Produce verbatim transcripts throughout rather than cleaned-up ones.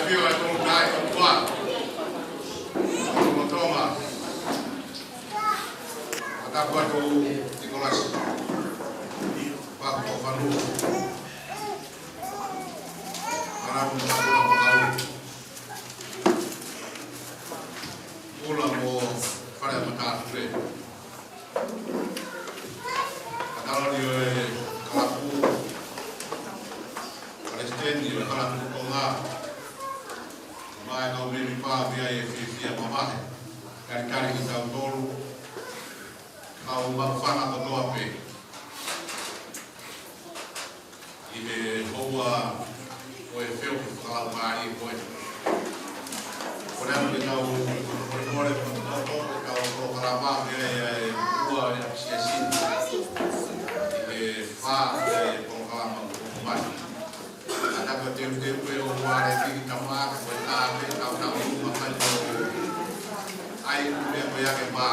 Pio atu nai o tua. Mo Tonga. Mataku atu Nikolasi. Paku Fanu. Maramu Mataku Makauri. Pula mo Fale Matāpule. Kataloni ʻo e kalapu, palesiteni ʻo e kalapu Tonga. Mo e kau mēmipa, pea ʻi he fiefia mamahi. Talitali kitautolu, kau maʻufanga kotoa pē. ʻI he houa ʻo e feohi fakalaumālie ko eni. Ko e ʻaho ni ʻoku tau molemole, ʻoku tau toʻo ʻetau polokalama, ʻa e, ʻa e ua ʻo e ʻapisiasi. ʻI he fā ʻo e polokalama ʻoku mai. Ka tau teuteu pē ʻo ua ʻa e tiki tama, ko e tā pē, tau tau uma kai mo. ʻAi, ʻume ko ia ke mā.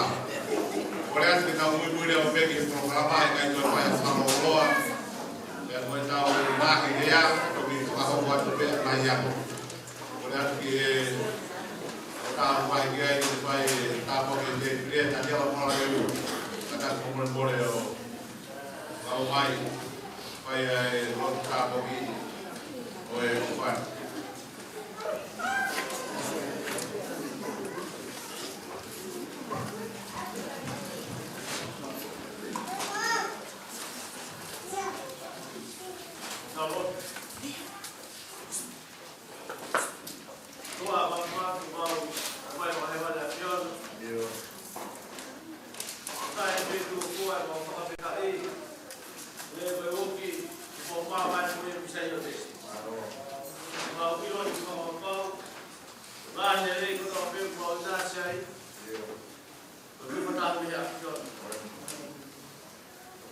Ko e ʻaho ni ʻoku tau muimui leva pē ki he polokalama, ʻikai toe fai ha fakalōloa. Pea ko e tau ngaahi lea, toki fakahoko atu pē ʻa e ngaahi ako. Ko e ʻaho ni ʻoku tau fai ki ai, ʻe fai tāpuaki ʻe Tēpile, Taniela Moaleu. Ka tau molemole ʻo kau mai, fai ʻa e lotu tāpuaki ʻo e ʻofa.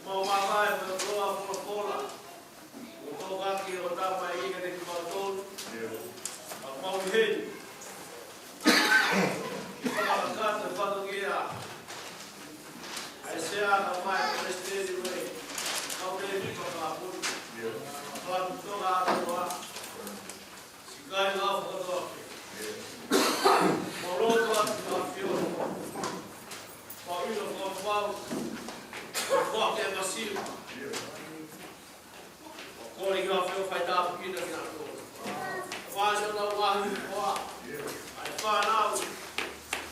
Mau mavae mo e ʻOtua folofola. ʻO tokaki ʻo tapa i ka te kimautolu. ʻIo. ʻA mau heni. Ke fakakakato e fatongia. ʻA e sea ka mai ko e palesiteni ʻo e kau mēmipa fakapuni. ʻIo. Fakapuni Tonga ʻa Tonga. Siʻi kāinga fakatō ake. Mau lotu atu ki he ʻAfiona. Mau ʻilo fakapapau. Mau ke masiva. Mau kole ki he ʻAfiona fai tāpuekina kinautolu. Fai siʻonau ngaahi koa. ʻA e fānau.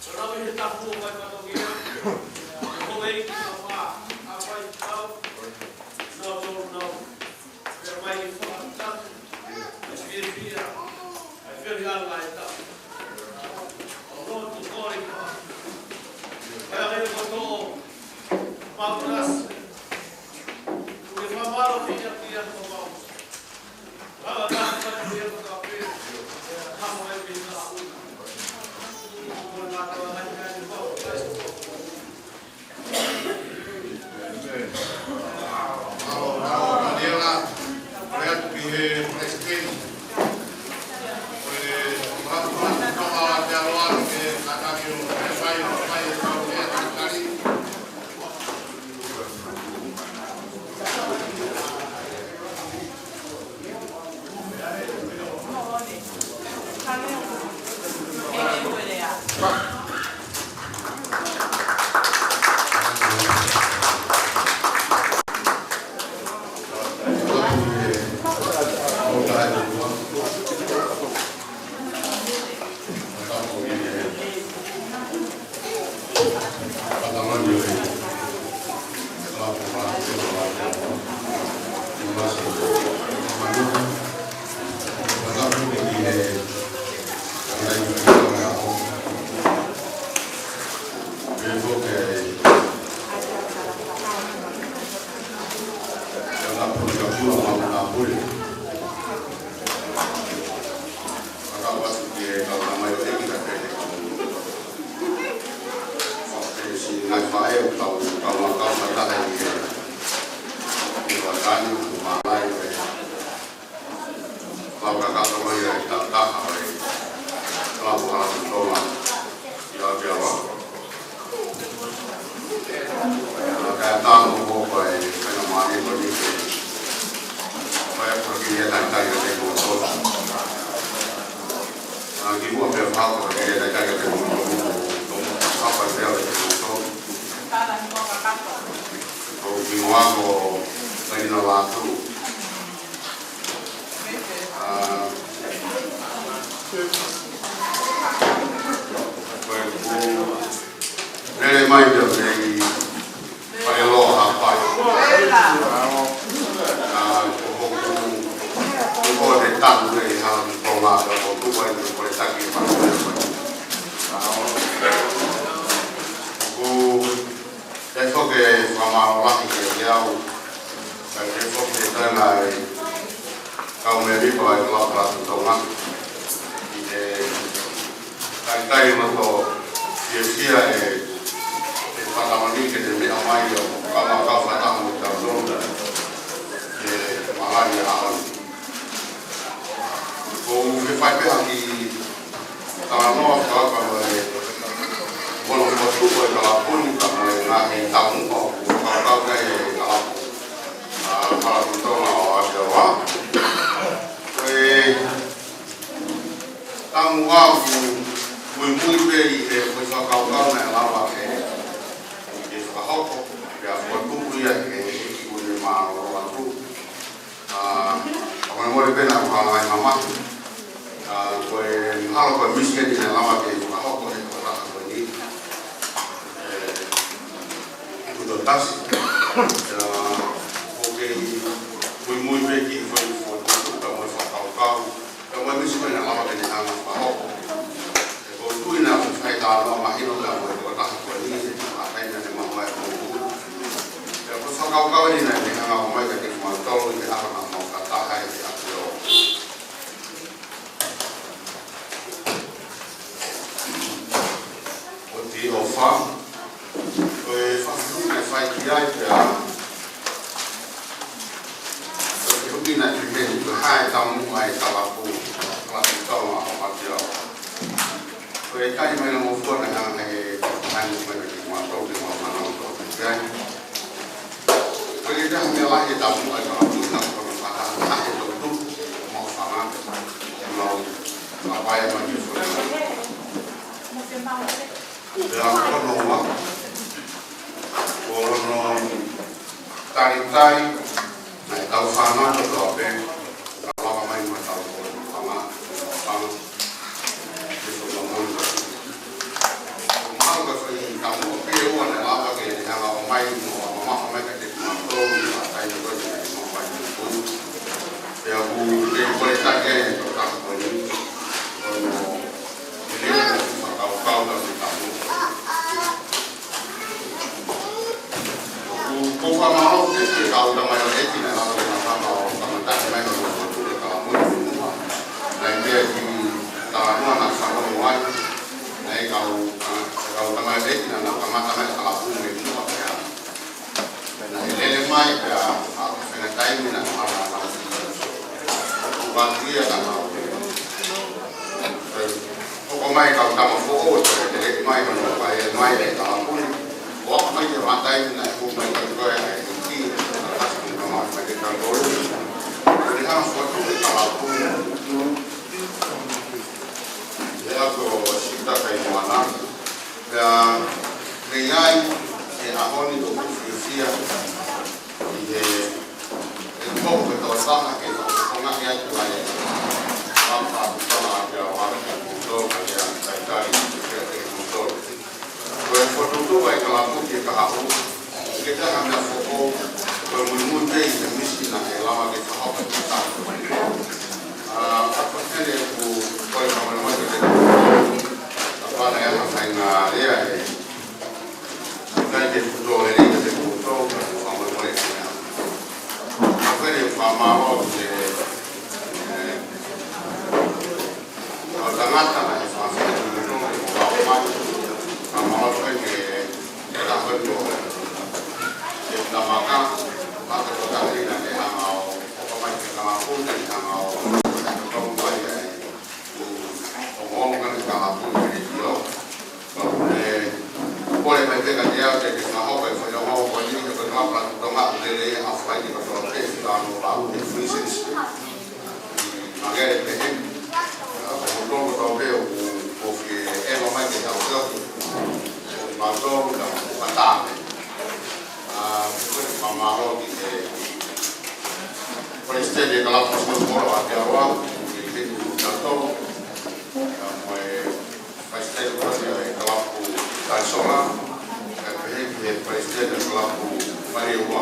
Siʻonau ʻi he tapu ʻo fai fatongia. Ko e ʻEiki ka mā. ʻA fai tau. Nau tolu nau. Pea mai ʻi he fakatata. ʻA e fiefia. ʻA e fiefia ʻa e tau. ʻO lotu kole ki he ʻAfiona. Pea ke kotoa. Mau nasi. Ke fakamālō ki he ʻAfiona ko mau. Lava ka ka ki he ʻAfiona. Ka mo e pina. Ko e ngata ʻa e ngaahi mau. Ko e talitali atu kiate kimoutolu, ko e hapa te au kiate kimoutolu. Ko e hingoa ko Taina Lātū. ʻA, ko ʻeku lele mai pē mei Faleloa, Haʻapai. ʻA, ko hoku, ko hoku tanu ʻi Hala Tuʻi Tonga, ka ko tuku ai ko e taki Faleloa. ʻA, ko ʻeku foki fakamālō lahi kiate au. Ka ʻeku foki ke tana e kau mēmipa ʻo e Kalapu Lātū Tonga. ʻI he talitali mo e fiefia ʻe, ʻe fakamālō ke ne meʻa mai ʻo kau, kau fakataha mo kitautolu he malanga ʻo e ʻaho ni. ʻOku ou fie fai pē ha kiʻi talanoa fakataha mo e, mo hono fokotuʻu ʻo e kalapu ni, pea mo e ngaahi taumuʻa ʻoku fakataha mo e kalapu, ʻa, Kalapu Tonga ʻo Aotearoa. Ko e taumuʻa ʻoku muimui pē ʻi he foʻi fakakaukau naʻe lava ke, ke fakahoko, pea fokotuʻu ia ʻe he ʻEiki, ʻoku ne mālōlō atu. ʻA, ʻoku ou molemole pē naʻa ku hanga ʻo mamahi. ʻA, ko e mahalo ko e misi eni naʻe lava ke fakahoko he tokotaha ko eni. ʻE, ʻoku tau tasi. ʻA, ʻoku kei muimui pē ki he foʻi fokotuʻu ka mo e fakakaukau. Ka mo e misi ko ē naʻe lava ke ne hanga ʻo fakahoko. ʻOku ou tui naʻa ku fai talanoa mahino pea mo e tokotaha ko eni, he taimi naʻa ne maʻu ai e poupou. Pea ko e fakakaukau eni naʻa ne hanga ʻo ʻomai kiate kimautolu ʻi he ʻaho naʻa mau fakataha ai he ʻaho. ʻOku ou ʻofa, ko e fakafoki naʻe fai ki ai pea, ko e fakafoki naʻe pehē ni ko e hā e taumuʻa ʻa e kalapu, Kalapu Tonga ʻo Aotearoa. Ko e taimi naʻa mo fua naʻe hanga ʻe he taumuʻa mai kiate kimautolu ke mau fanongo ki ai. Ko e taha e meʻa lahi e taumuʻa ʻa e kalapu naʻa ko hono fakahā ʻe he toʻutupu ʻo mau fanga, ʻo mau, mau ʻai mai ke fua. Pea ko hono ua, ko hono talitali, naʻa tau fānau kotoa pē, ka lava mai mo e tau ko fanga, fanga, ke fua mo e tau. Mahalo ko e foʻi taumuʻa pē ʻe ua naʻe lava ke ne hanga ʻo ʻomai mo mamafa mai kiate kimautolu, ʻa e taimi ko ē naʻa mau fai mo e tau. Pea ʻoku ou kei kole taki ai e tokotaha ko eni, ko hono ʻEiki, ʻoku ou fakamālō atu ki he kau tamaioʻeiki naʻa nau ʻi ai ʻo kamata mai ʻo nau ʻi he kalapu ni. Naʻe ʻi ai e kiʻi talanoa naʻa ku fanongo ai. Naʻe ʻi ai e kau, kau tamaioʻeiki naʻa nau kamata mai e kalapu ni pea naʻe lele mai pea, ʻa, ko e taimi naʻe ʻomai ʻa e kalapu ni. Kuo pau ia ka nau hoko mai e kau tama foʻou, ʻo toe lele mai, ʻo nau ʻai mai e kalapu ni. ʻO aʻu mai ki he taimi naʻe hū mai ki ai e ʻEiki, ʻa, ʻa, ʻa, mai ki he kau tolu. Ko e hanga ʻo fokotuʻu e kalapu ni. Pea ko Sita Kaimoana. Pea mei ai, he ʻaho ni ʻoku ou fiefia ʻi he, he ʻoku ou kei tau sanga ke tau konga ke atu ai. Pea pea tau ake au ake kimoutolu, ka ke ʻai talitali, ke ke kimoutolu. Ko e fokotuʻutuʻu ʻa e kalapu ki he kahaʻu, ʻikai ke ʻi ai ha meʻa foʻou, ko e muimui pē ʻi he misi naʻe lava ke fakahoko ʻe he kahaʻu. ʻA, ka ko e hā ʻeku kole fakamolemole kiate kimoutolu, kapau naʻe ʻi ai ha faʻahinga lea ʻe ʻikai ke fuʻu lelei kiate kimoutolu, ka ʻoku ou fakamolemole ki he meʻa. Ka ko e fakamālō ki he, ʻe, ʻo e tangata naʻe fafine ni no ke mo lau mai. Ka mau lau mai ke, ke la ko ni o. Ke tamaka, ma ke ko tani na ke hanga ʻo, ʻo ka mai ke kama puna ke hanga ʻo, ʻo mai ai. ʻO mo ka ke kama puna ke tio. Ka puna, ʻo le mai ke ka te au ke ke kama hoka e fai ʻo mau ko ni ke ko kama puna tonga ʻo le le a fai ke ka tō ke fai ʻo lau ke free sense. Magere pehē, ʻa, ko hono toko tau pē ʻoku, ʻoku Mālō, ka ko Pātame. ʻA, ko e fakamālō ki he Palesiteni ʻo e Kalapu Sipoti Kolo ʻa Aotearoa, ki he Tēvita Tō, ka mo e Palesiteni ʻo e Kalapu Taisola, kae pehē ki he Palesiteni ʻo e Kalapu Maliua.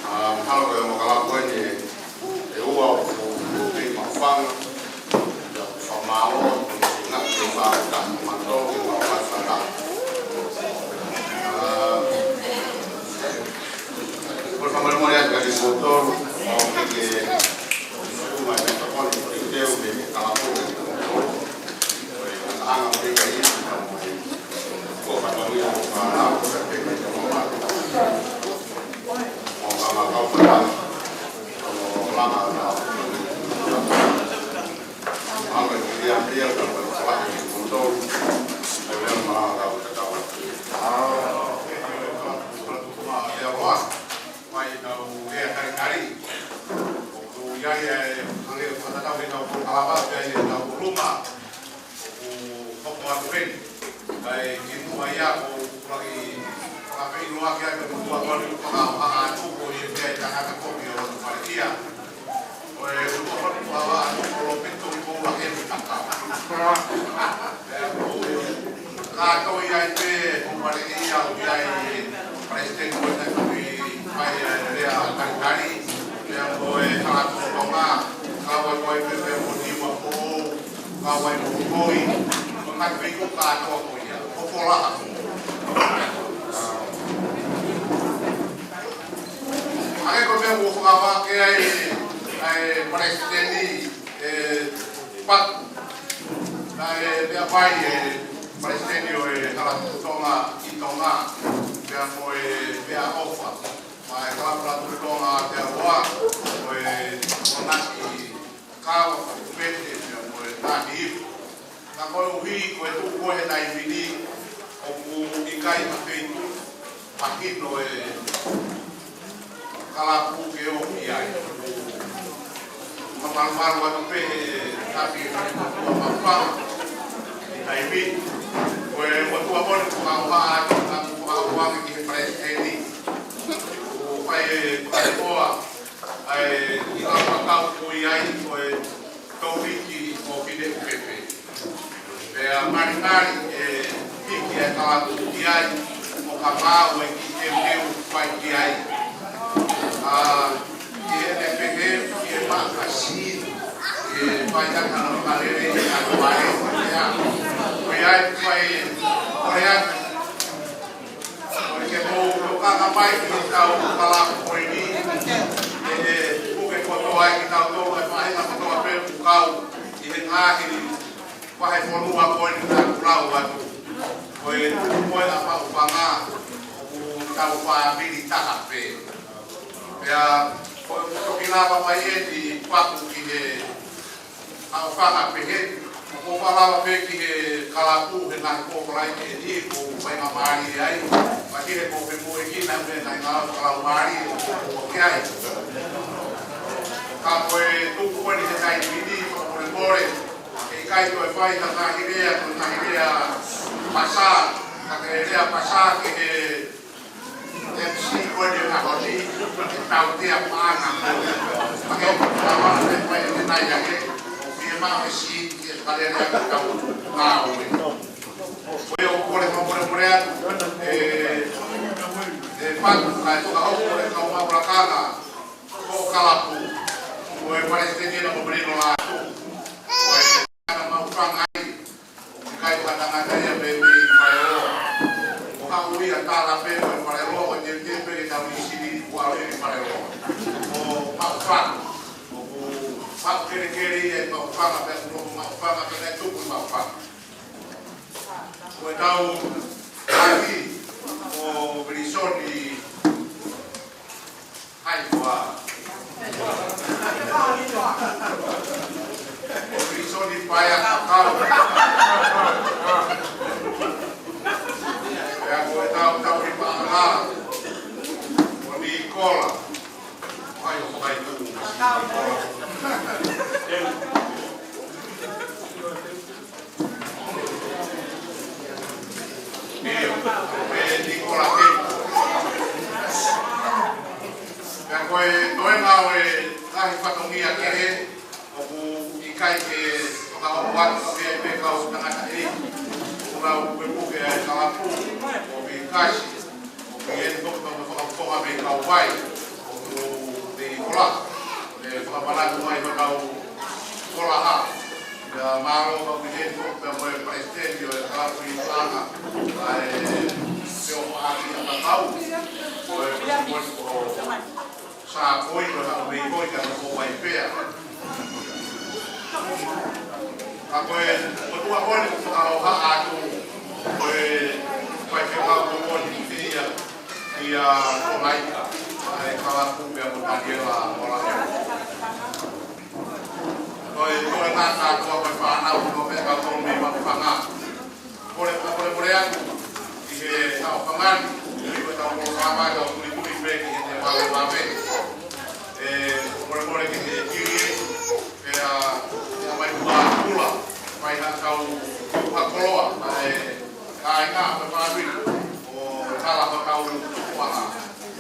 ʻA, mahalo ko e ongo kalapu eni ʻe ua ʻoku kei maʻufanga, ʻa e fakamālō, ko e ngaahi ke fātata, matou ke mau fātata. ʻA, ko e fakamolemole atu kiate kimoutolu, ʻo ke ke, ʻo mai me tokoni, ko e teu me ke kalapu, ke kimoutolu. Ko e anga anga ke kai, ko e fakamolemole atu, ko e fānau, ko e pehē, ko e mamaʻo. ʻOku hoko atu heni. Kae kimuʻa ia ʻoku ou fakaʻilo ake ʻa e motuʻa ko eni ʻoku fakaʻapaʻapa atu ko e meʻa ʻe tangata kopi ʻo hono faleʻia. Ko e motuʻa ko eni ʻoku fakaʻapaʻapa atu ko Lopeto ko Ua Hemi Taka. ʻE, ʻoku kātoa ai pē hono faleʻia ʻo ʻi ai e Palesiteni ko eni ʻoku fai ʻa e lea talitali. ʻE, ko e Kalapu Tonga, kau ai ko e pē pē mo Niuafoʻou, kau ai mo Hoi, ko e ngaahi feituʻu kātoa ko ia, ko Folaha. ʻA ia ko e meʻa ʻoku fakavake ai, ʻa e Palesiteni, ʻe, Paku, naʻe meʻa mai e Palesiteni ʻo e Kalapu Tonga ʻi Tonga, pea mo e meʻaʻofa maʻa e Kalapu Tonga ʻi Aotearoa, ko e ʻonaki kava fakumete, pea mo e ngaahi ipu. Ka koeʻuhi ko e tuʻu ko ē he taimi ni, ʻoku ʻikai ha feituʻu mahino e kalapu ke ō ki ai. Mamalumalu atu pē he tafi e fale motuʻa Maʻufanga ʻi he taimi ni. Ko e motuʻa ko eni ʻoku ou ʻoatu ʻa e ʻoatu ange ki he Palesiteni. ʻOku fai e fakaʻofoʻofa ʻa e ʻi he fakakau ko ia ai ko e Tōmiki mo Fineʻupepe. Pea malimali e hiki e kalapu ki ai, ʻo ka maau e kiʻi teuteu fai ki ai. ʻA, ʻi heʻene pehē, ʻi he makasini, ʻi he fai ʻa e kalapu kalele, ʻi he kalapu kalele, ʻa ia. Ko ia e fai, ko ia, ʻo ke mou tokanga mai ki heʻetau kalapu ko eni, ʻe, ʻe puke kotoa ai kitautolu, ʻa e faʻahinga kotoa pē ʻoku kau ʻi he ngaahi vahefonua ko eni naʻa ku lau atu. Ko e tuʻu ko ē ʻa Maʻufanga, ʻoku tau fāmili taha pē. Pea, ko e toki lava mai eni Paku ki he Maʻufanga pehē, ʻoku ou lava pē ki he kalapu he ngaahi pō ko ē ʻi heni, ʻoku ou faingamālie ai, pea ki he ko e femoʻuekina mei he ngaahi ngāue fakalaumālie ʻoku ou ʻi ai. Ka ko e tuʻu ko eni he taimi ni, fakamolemole, ʻe ʻikai toe fai ha ngaahi lea, ko e ngaahi lea pasa, ka ko e lea pasa ki he M C ko eni ʻo e ʻaho ni, ʻe tautea paʻanga. Pea ke tau ala te fai ʻe nai ake, ʻo fiemaʻu e sīti ke kalele ʻa e tau ngāue. Ko ia ʻoku kole fakamolemole atu, ʻe, ʻe Paku kae toka hoko e kau maʻu lakanga, ko e kalapu, ko e Palesiteni ena ko Melino Lātū. Ko e ana Maʻufanga ai, ʻikai ko ha tangata ia mei, mei Faleloa. ʻOku haʻu ia tala pē ko e Faleloa, ʻo teuteu pē ke tau ʻi Sini, kuo ʻalu ia ki Faleloa. Ko Maʻufanga, ʻoku maʻu kelekele ia ʻi Maʻufanga, pea kuo nofo Maʻufanga, pea naʻe tupu ʻi Maʻufanga. Ko e tau ʻahi, ko Vilisoni Haifua. Ko Vilisoni Paea Kakau. Pea ko e tau tau ʻi Paʻanga. Ko Nikola. Ai, ʻo kai tuku. Nikola. ʻE, ʻIkai ke fakahoa atu pē ʻa e kau tangataʻeiki, ʻoku nau pukepuke ʻa e kalapu, ʻo mei Kasi, ʻo mei heni foki ʻoku nau fakafofonga mei Kauvai, ʻoku mei Kolaha, ʻo ne fakamanatu mai ʻa e kau Kolaha. Pea mālō ʻa e mei heni foki pea mo e palesiteni ʻo e kalapu ʻi Kolaha, ʻa e Pio Maʻaki ʻa Kakau, ʻo e palesiteni ʻo Sākoi, ko e haʻu mei Koi ka ko Vaipea. Ka ko e, ko e ʻuhinga ko eni ʻoku fakahoha atu, ko e faifekau ko eni ʻia, ʻia Kolaika, ʻa e kalapu pea mo Taniela Olaʻeu. Ko e, ko e ngaahi kātoa ko e fānau, ko e kau tolu mei Maʻufanga. Kole, kole, kole atu ki he ʻaho fanga ni, ʻi he tau polokalama ʻoku tuʻutuʻuni pē ki he te vale vave. ʻE, kole, kole ki he kili e, pea, pea mai kua kula, mai ha kau, kua koloa, ʻa e, kāinga, ʻa e fāmili, ʻo tala ha kau kuaha,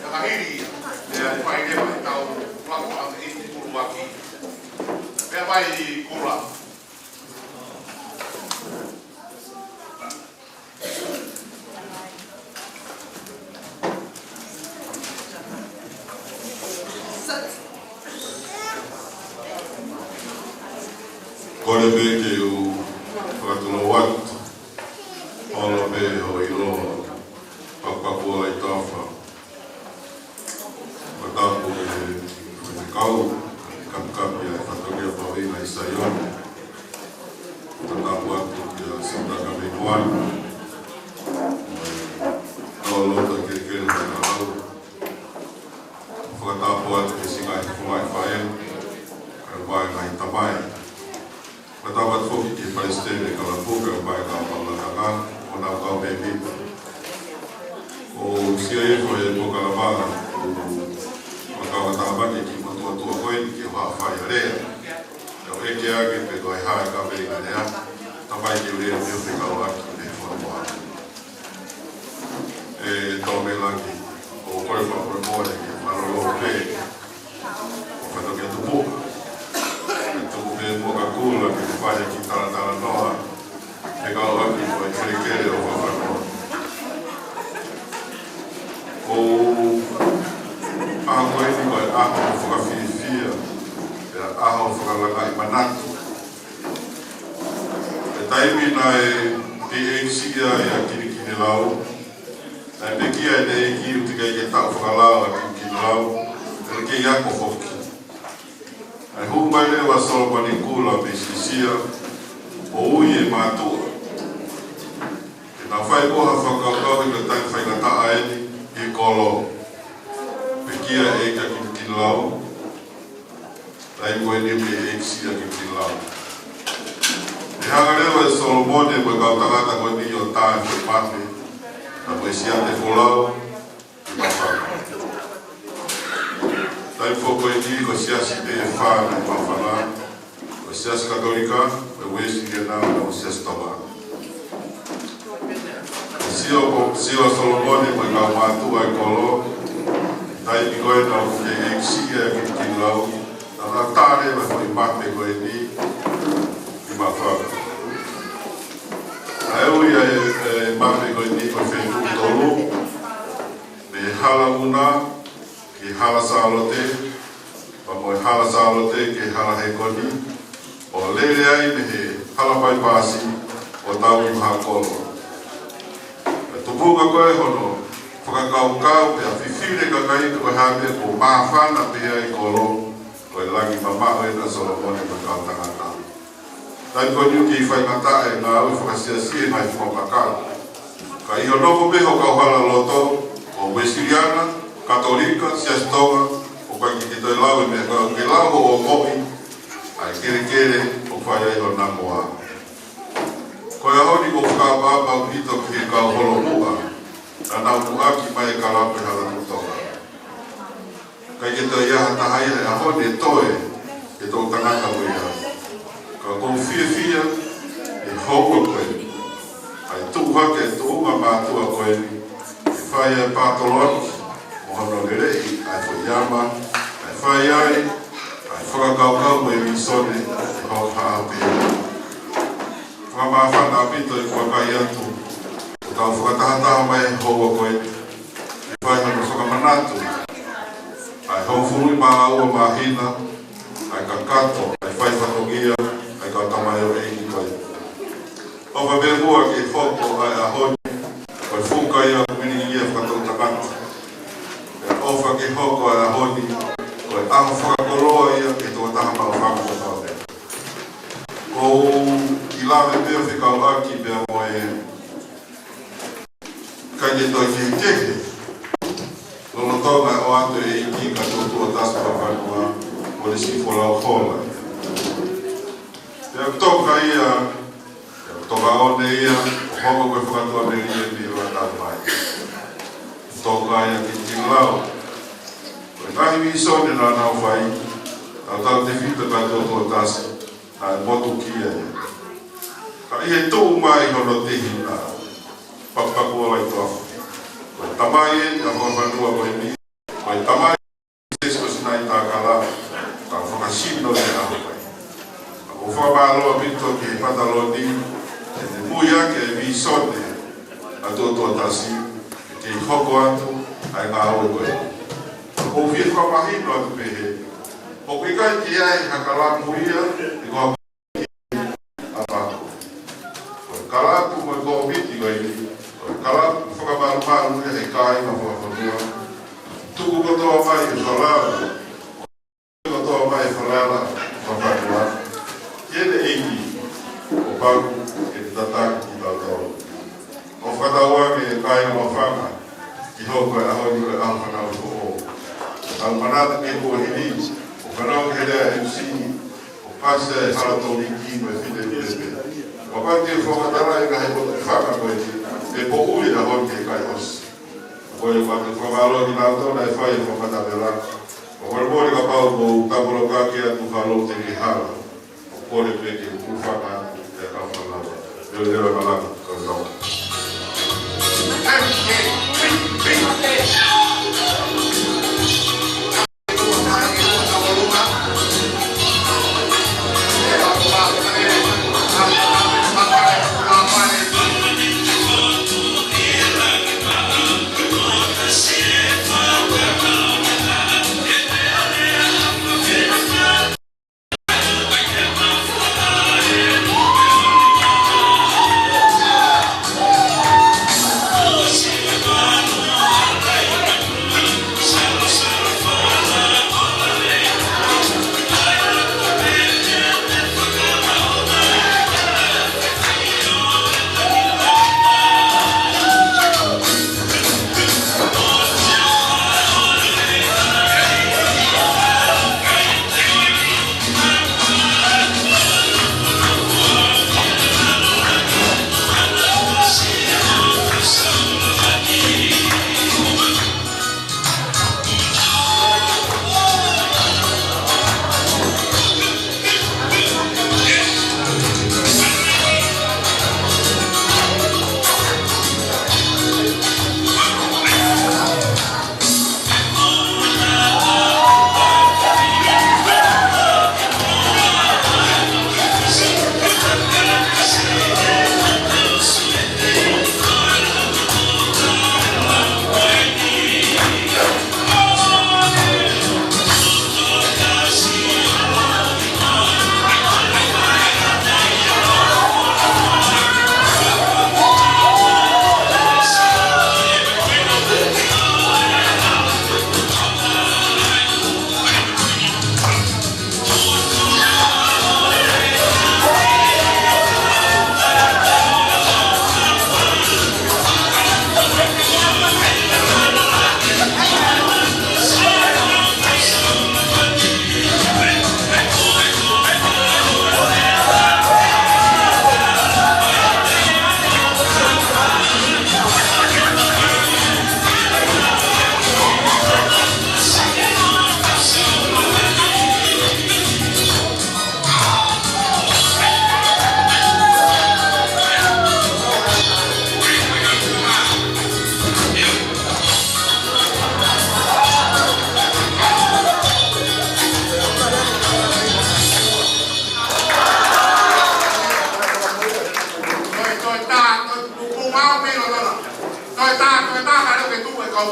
ʻe ka hili ia, pea fai leva e tau, kua kua ʻi te kuluaki. Pea mai kula. Kole pē ke u fakatulou atu, ʻoku ou pehē ʻoku ou ʻilo, pakupaku ʻa e tofa. Fakatapu ki he faifekau, kapikapi ʻa e fatongia Pavina ʻi Saione. Fakatapu atu kia Sandra Kamei Kuana. Tau loto ke kele mai ka lau. Fakatapu atu ki he siʻi ngaahi fofonga ʻi fē, kae ʻumaʻā e ngaahi tamai. Fakatapu atu foki ki he palesiteni ʻo e kalapu pea mo e kau pālanakanga, ʻo nau kau mēmipa. ʻOku ou sio hifo he polokalama, ʻoku ou kau ka tāmaki ki he motuʻa tuʻa ko eni ke u haʻu ʻo fai ha lea. ʻOku ou ʻeke ange pe ko e hā e kaveinga lea, tapu ai ke u lea pē ʻo fekauʻaki mo e fonua. ʻE Tōmelaki, ʻoku ou kole fakamolemole ke mālōlō pē ʻo fatongia tupuʻa. ʻE tuku pē muʻa ka kula ke fai ha kiʻi talatalanoa, fekauʻaki mo e kelekele ʻo Fafanoa. Ko e ʻaho ko eni ko e ʻaho fakafiefia, pea ʻaho fakalangaʻi manatu. Ko e taimi naʻe P H C ai ʻa Kinikinilau, naʻe pekia ʻe he ʻEiki ʻoku teʻeki ai ke taʻu fakalao ʻa Kinikinilau, pea kei ako foki. Naʻe hū mai leva ʻa Solomone Kula mei Sisia, ʻo ui e mātuʻa ke nau fai ko ha fakakaukau ʻi he taimi faingataʻa eni ʻi he kolo. Pekia ʻe he ʻEiki ʻa Kinikinilau, taimi ko eni ʻoku ʻEiki ʻa Kinikinilau. ʻE hanga leva ʻe Solomone mo e kau tangata ko eni ʻo tā e foʻi mape, pea mo e siate folau, ʻi Maʻufanga. Taimi foki ko eni ko e siasi pē ʻe fā ʻi Maʻufanga, ko e Siasi Katolika, ko e Uēsiliana, mo e Siasi Tonga. Sio ko, sio ʻa Solomone mo e kau mātuʻa ʻi he kolo, taimi ko ē naʻe ʻEiki ʻa Kinikinilau, naʻa nau tā leva e foʻi mape ko eni ʻi Maʻufanga. Naʻe ui ʻa e, e mape ko eni ko e feituʻu tolu, mei he Hala Muna ki he Hala Sālote, pea mo e Hala Sālote ki he Hala Hekoni, ʻo lele ai mei he Hala Paipasi ʻo tau ki Mahakolo. Ko e tupuʻanga ko ē hono fakakaukau pea fifili e kakai ko e hā e meʻa ʻoku māfana pē ai e kolo, ko e langi mamaʻo ʻena ʻa Solomone mo e kau tangata. Taimi ko eni ʻoku kei faingataʻa e ngāue fakasiasi he ngaahi fakapakala. Ka ʻi hono nofo pē ho kauhala loto, ko e Uēsiliana, Katolika, Siasi Tonga, ʻoku ʻikai ke toe lau e meʻa ko ē, ke lau hoʻo ongoʻi ʻa e kelekele ʻoku fai ai hoʻo namoa. Ko e ʻaho ni ʻoku ou fakaʻapaʻapa ʻaupito ki he kau holomuʻa naʻa nau muʻaki mai e kalapu ʻi he Hala Tuʻi Tonga. ʻIkai ke toe ʻi ai ha taha ia he ʻaho ni ʻe toe he toʻutangata ko ia. Ka ʻoku ou fiefia he houa ko eni, ʻa e tuʻu hake e tuʻunga mātuʻa ko eni, ke fai ai e pātoloaki mo hono leleʻi ʻa e foʻi ama, ʻa e fai ai ʻa e fakakaukau mo e vīsone ʻe hoko ha Fakamāfana ʻaupito ʻi he vakai atu ʻo tau fakatahataha mai he houa ko eni, ke fai hono fakamanatu ʻa e hongofulu mā ua māhina ʻa e kakato ʻa e fai fatongia ʻa e kau tamaioʻeiki ko eni. ʻOfa pē muʻa ke hoko ʻa e ʻaho ni ko e fuka ia ʻo e kuini ia fakatouʻosi tangata. ʻOfa ke hoko ʻa e ʻaho ni ko e ʻaho fakakoloa ia ki he tokotaha maʻu fanga kotoa pē. ʻOku ou lave pē ʻo fekauʻaki pea mo e kakai ʻoku toe kehekehe lolotonga e ʻoatu e ʻeiki ka tuʻotuʻa tasi fakafanua, mo e siʻi folau hola. Pea ʻoku toka ia, pea ʻoku toka ʻo ne ia, ʻo hoko ko e fakatuʻamelie mei he ʻOtua mai. Toka ia ke tau lau ko e ngaahi vīsone naʻa nau fai, tautautefito ki he tuʻotuʻa tasi, naʻe motukia ia. Ka ʻi he tuʻu mai hono tehina, pakupaku ʻo e toafa, ko e tamai eni ʻa e fakafanua ko eni, ko e tamai Sēsū ko Sinaitakala, tau fakasino ʻi he ʻaho ko eni. ʻOku ou fakamālō ʻaupito ki he Pataloni, he ne muiaki e vīsone ʻa e tuʻotuʻa tasi, ke hoko atu ʻa e ngāue ko eni. ʻOku ou fie fakamahino atu pē he ʻoku ʻikai ke ʻi ai ha kalapu ia, ʻi he ʻaho ʻa e pako. Ko e kalapu mo e kōmiti ko eni, ko e kalapu fakamalumalu ia he kāinga fakafanua. Tuku kotoa mai e falala, kotoa mai e falala fakafanua ki heʻene ʻeiki, ʻo paku ke ne tataki kitautolu. ʻOku ou fakatauange kāinga maʻu fanga, ke hoko e ʻaho ni ko e ʻaho fanauʻi foʻou. Tau manatu ki he kuohili, ʻo fanauʻi ki he lea ʻa e M C, ʻo pasi e hala toliki mo e fine pepe. Kapau te u fakamatalaʻi e ngaahi potu fanga ko eni, ʻe poʻuli e ʻaho ni ki he kakai ʻosi. Ko ia ʻoku ou fakamālō kinautolu naʻe fai e fakamatapela. ʻOku ou kole kapau ʻoku ou tapoloka ke atu falo te ke hala. ʻOku ou kole pē ke u fanga atu e kau fanga. Leveleva malanga, kau tau.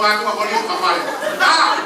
Mātuʻa ko eni ka fale. Ah!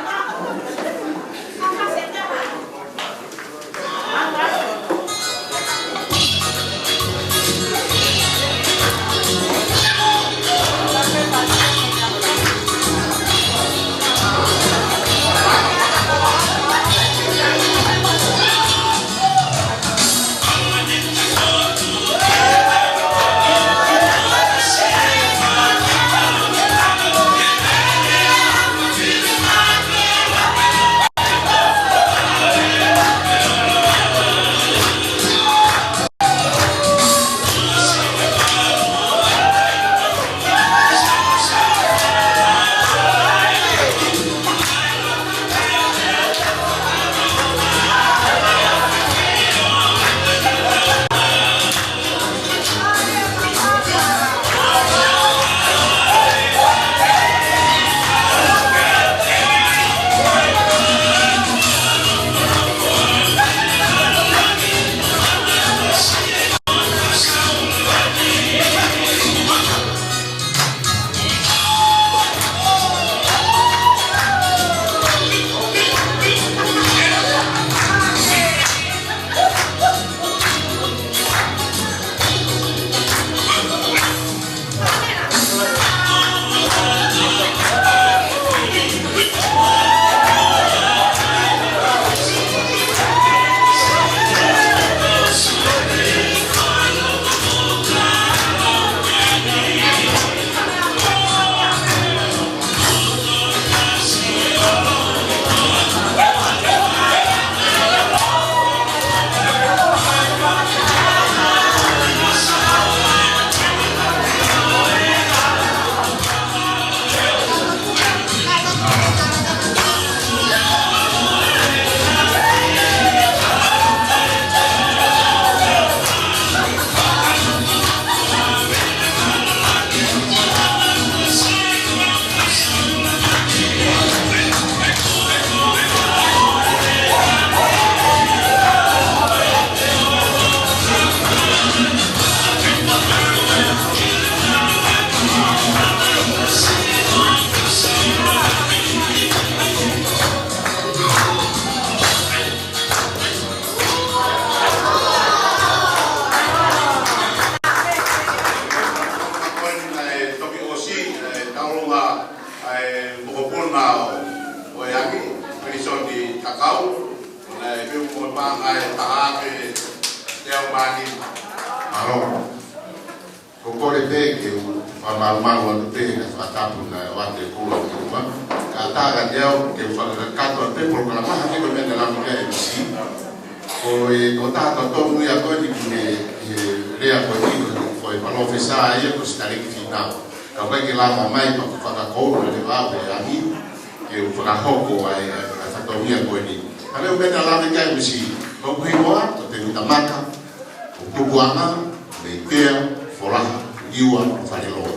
Ko e toki ʻosi, ʻe, taulunga, ʻe, mokopuna ʻo, ʻo e Angi, Pilisoni Takau, ʻe, pea mo e paʻanga ʻe taha ke te au mani. Mālō. Ko e kole pē ke u fakamalumalu atu pē he fakatapu naʻe ʻoatu ʻe Kula ki muʻa. Kae ʻatā kiate au ke u fakakakato atu pē polokalama hangē ko e meʻa naʻe lave ki ai e M C. Ko e tokotaha totonu ia ko eni ki he, he lea ko eni, ko e palōfesa ia ko Sitaleki Fīnau. Ka ʻoku ʻikai ke lava mai pea ʻoku fakakoula leva au ʻe he Angi ke u fakahoko ai ʻa e, ʻa e fatongia ko eni. Ka ko e meʻa naʻe lave ki ai e M C. Ko hoku hingoa ko Tēvita Maka. ʻOku tupuʻanga mei Pea, Folaha, Niua, Faleloa.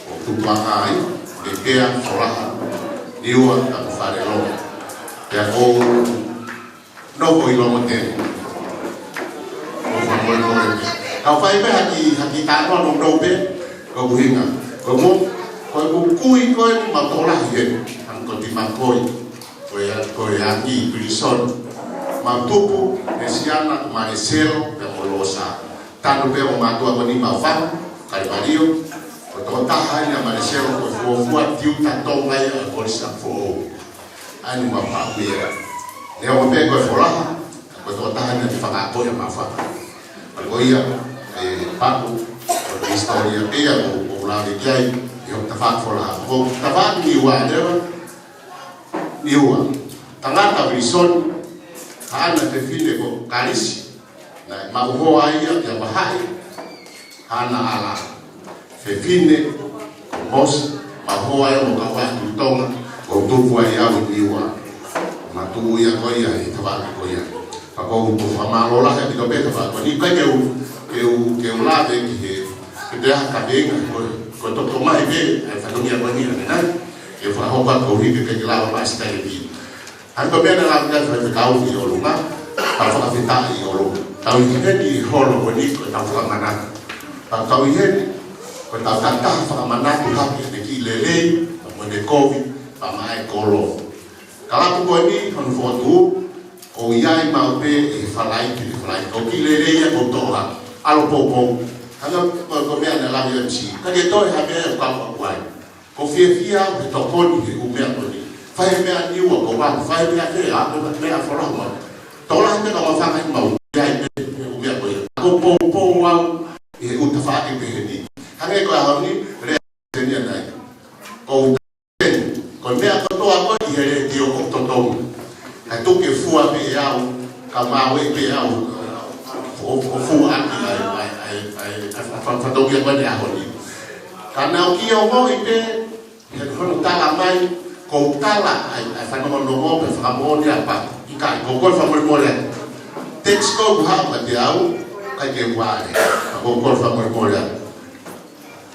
ʻOku tupuʻanga ai mei Pea, Folaha, Niua, pea mo Faleloa. Pea ʻoku ou nofo ʻi Lomotene. ʻOku ou fakamolemole pē. Kau fai pē ha kiʻi, ha kiʻi talanoa nounou pē, ko hoku hingoa. Ko hoku, ko hoku kui ko eni ʻoku tokolahi heni, hangē ko Timakoi. Ko e, ko e Angi Pilisoni. Mau tupu, ʻe siana ko Maleselo, pea mo Losa. Tanu pē ʻo mātuʻa ko eni mau fanga, Kalivalio. Ko e tokotaha eni ʻa Maleselo, ko e fuofua tiuta Tonga ia ʻa e Kolisi Foʻou. ʻA eni mau fanga ia. Neongo pē ko e Folaha, ko e tokotaha eni ʻa e fanga ko ia mau fanga. Pea ko ia, ʻe paku, ko e hisitōlia pē ia ʻoku, ʻoku ou lave ki ai, ʻi hoku tafaʻaki Folaha. Ko hoku tafaʻaki Niua leva, Niua. Tangata Pilisoni, haʻana fefine ko Kalisi. Naʻe maʻu hoa ia kia Vahaʻi, haʻana ʻala. Fefine ko Mosi, maʻu hoa ia mo Kauaʻi Tuʻi Tonga, ʻo tupu ai au ʻi Niua. Matuʻu ia ko ia, he tafaʻaki ko ia. Pea ʻoku ou fakamālō lahi ʻaupito pē tafaʻaki ko eni, ʻikai ke u, ke u, ke u lave ki he, ki he ʻa e kaveinga, ko, ko e toki mai pē, ʻa e fatongia ko eni, ʻanenai. ʻE fakahoko atu koeʻuhi ke ke lava mai Sitaleki. Hangē ko e meʻa naʻe lave ki ai e faifekau ʻi ʻolunga, tau fakafetaʻi ʻi ʻolunga. Tau ʻi heni ʻi he holo ko eni ko ʻetau fakamanatu. Tau, tau ʻi heni, ko ʻetau tataha fakamanatu hake ʻene kiʻi lelei, mo ʻene e kovi, pea maʻa e kolo. Kalapu ko eni, hono fokotuʻu, ʻoku ʻi ai maʻu pē ʻi he Falaite, he Falaite. ʻOku kiʻi lelei ia ʻoku toʻo hake, ʻalu poupou. Hangē ko, ko e meʻa naʻe lave M C. Ka ke toe ha meʻa ʻoku kau aku ai. ʻOku ou fiefia au he tokoni he ʻū meʻa ko eni. Fai meʻa Niua ko ʻaku, fai meʻa fē, ʻa, ko e meʻa folau ma. Tola he meʻa ka ma fanga i mau, ʻi ai pē he ʻū meʻa ko ia. ʻOku ou poupou au ʻi he ʻū tafaʻaki pehē ni. Hangē ko e ʻaho ni, lea tenia nai. ʻOku Ko e meʻa kotoa ko ē ʻi he letiō ʻoku totonu. Kae tuku ke fua pē ʻe au, ka maʻu pē ʻe au, ʻo, ʻo fua ʻaki ai, ai, ai, ai, ai, fa-, fa-, fatongia ko eni ʻaho ni. Ka naʻa ku ongoʻi pē, he hono tala mai, ʻoku ou tala ai, ai fanongonongo pē fakamoʻoni ʻa Paku. ʻIkai, ʻoku ou kole fakamolemole atu. Text ko ē ʻoku haʻu kiate au, ʻikai ke u vale. ʻOku ou kole fakamolemole atu.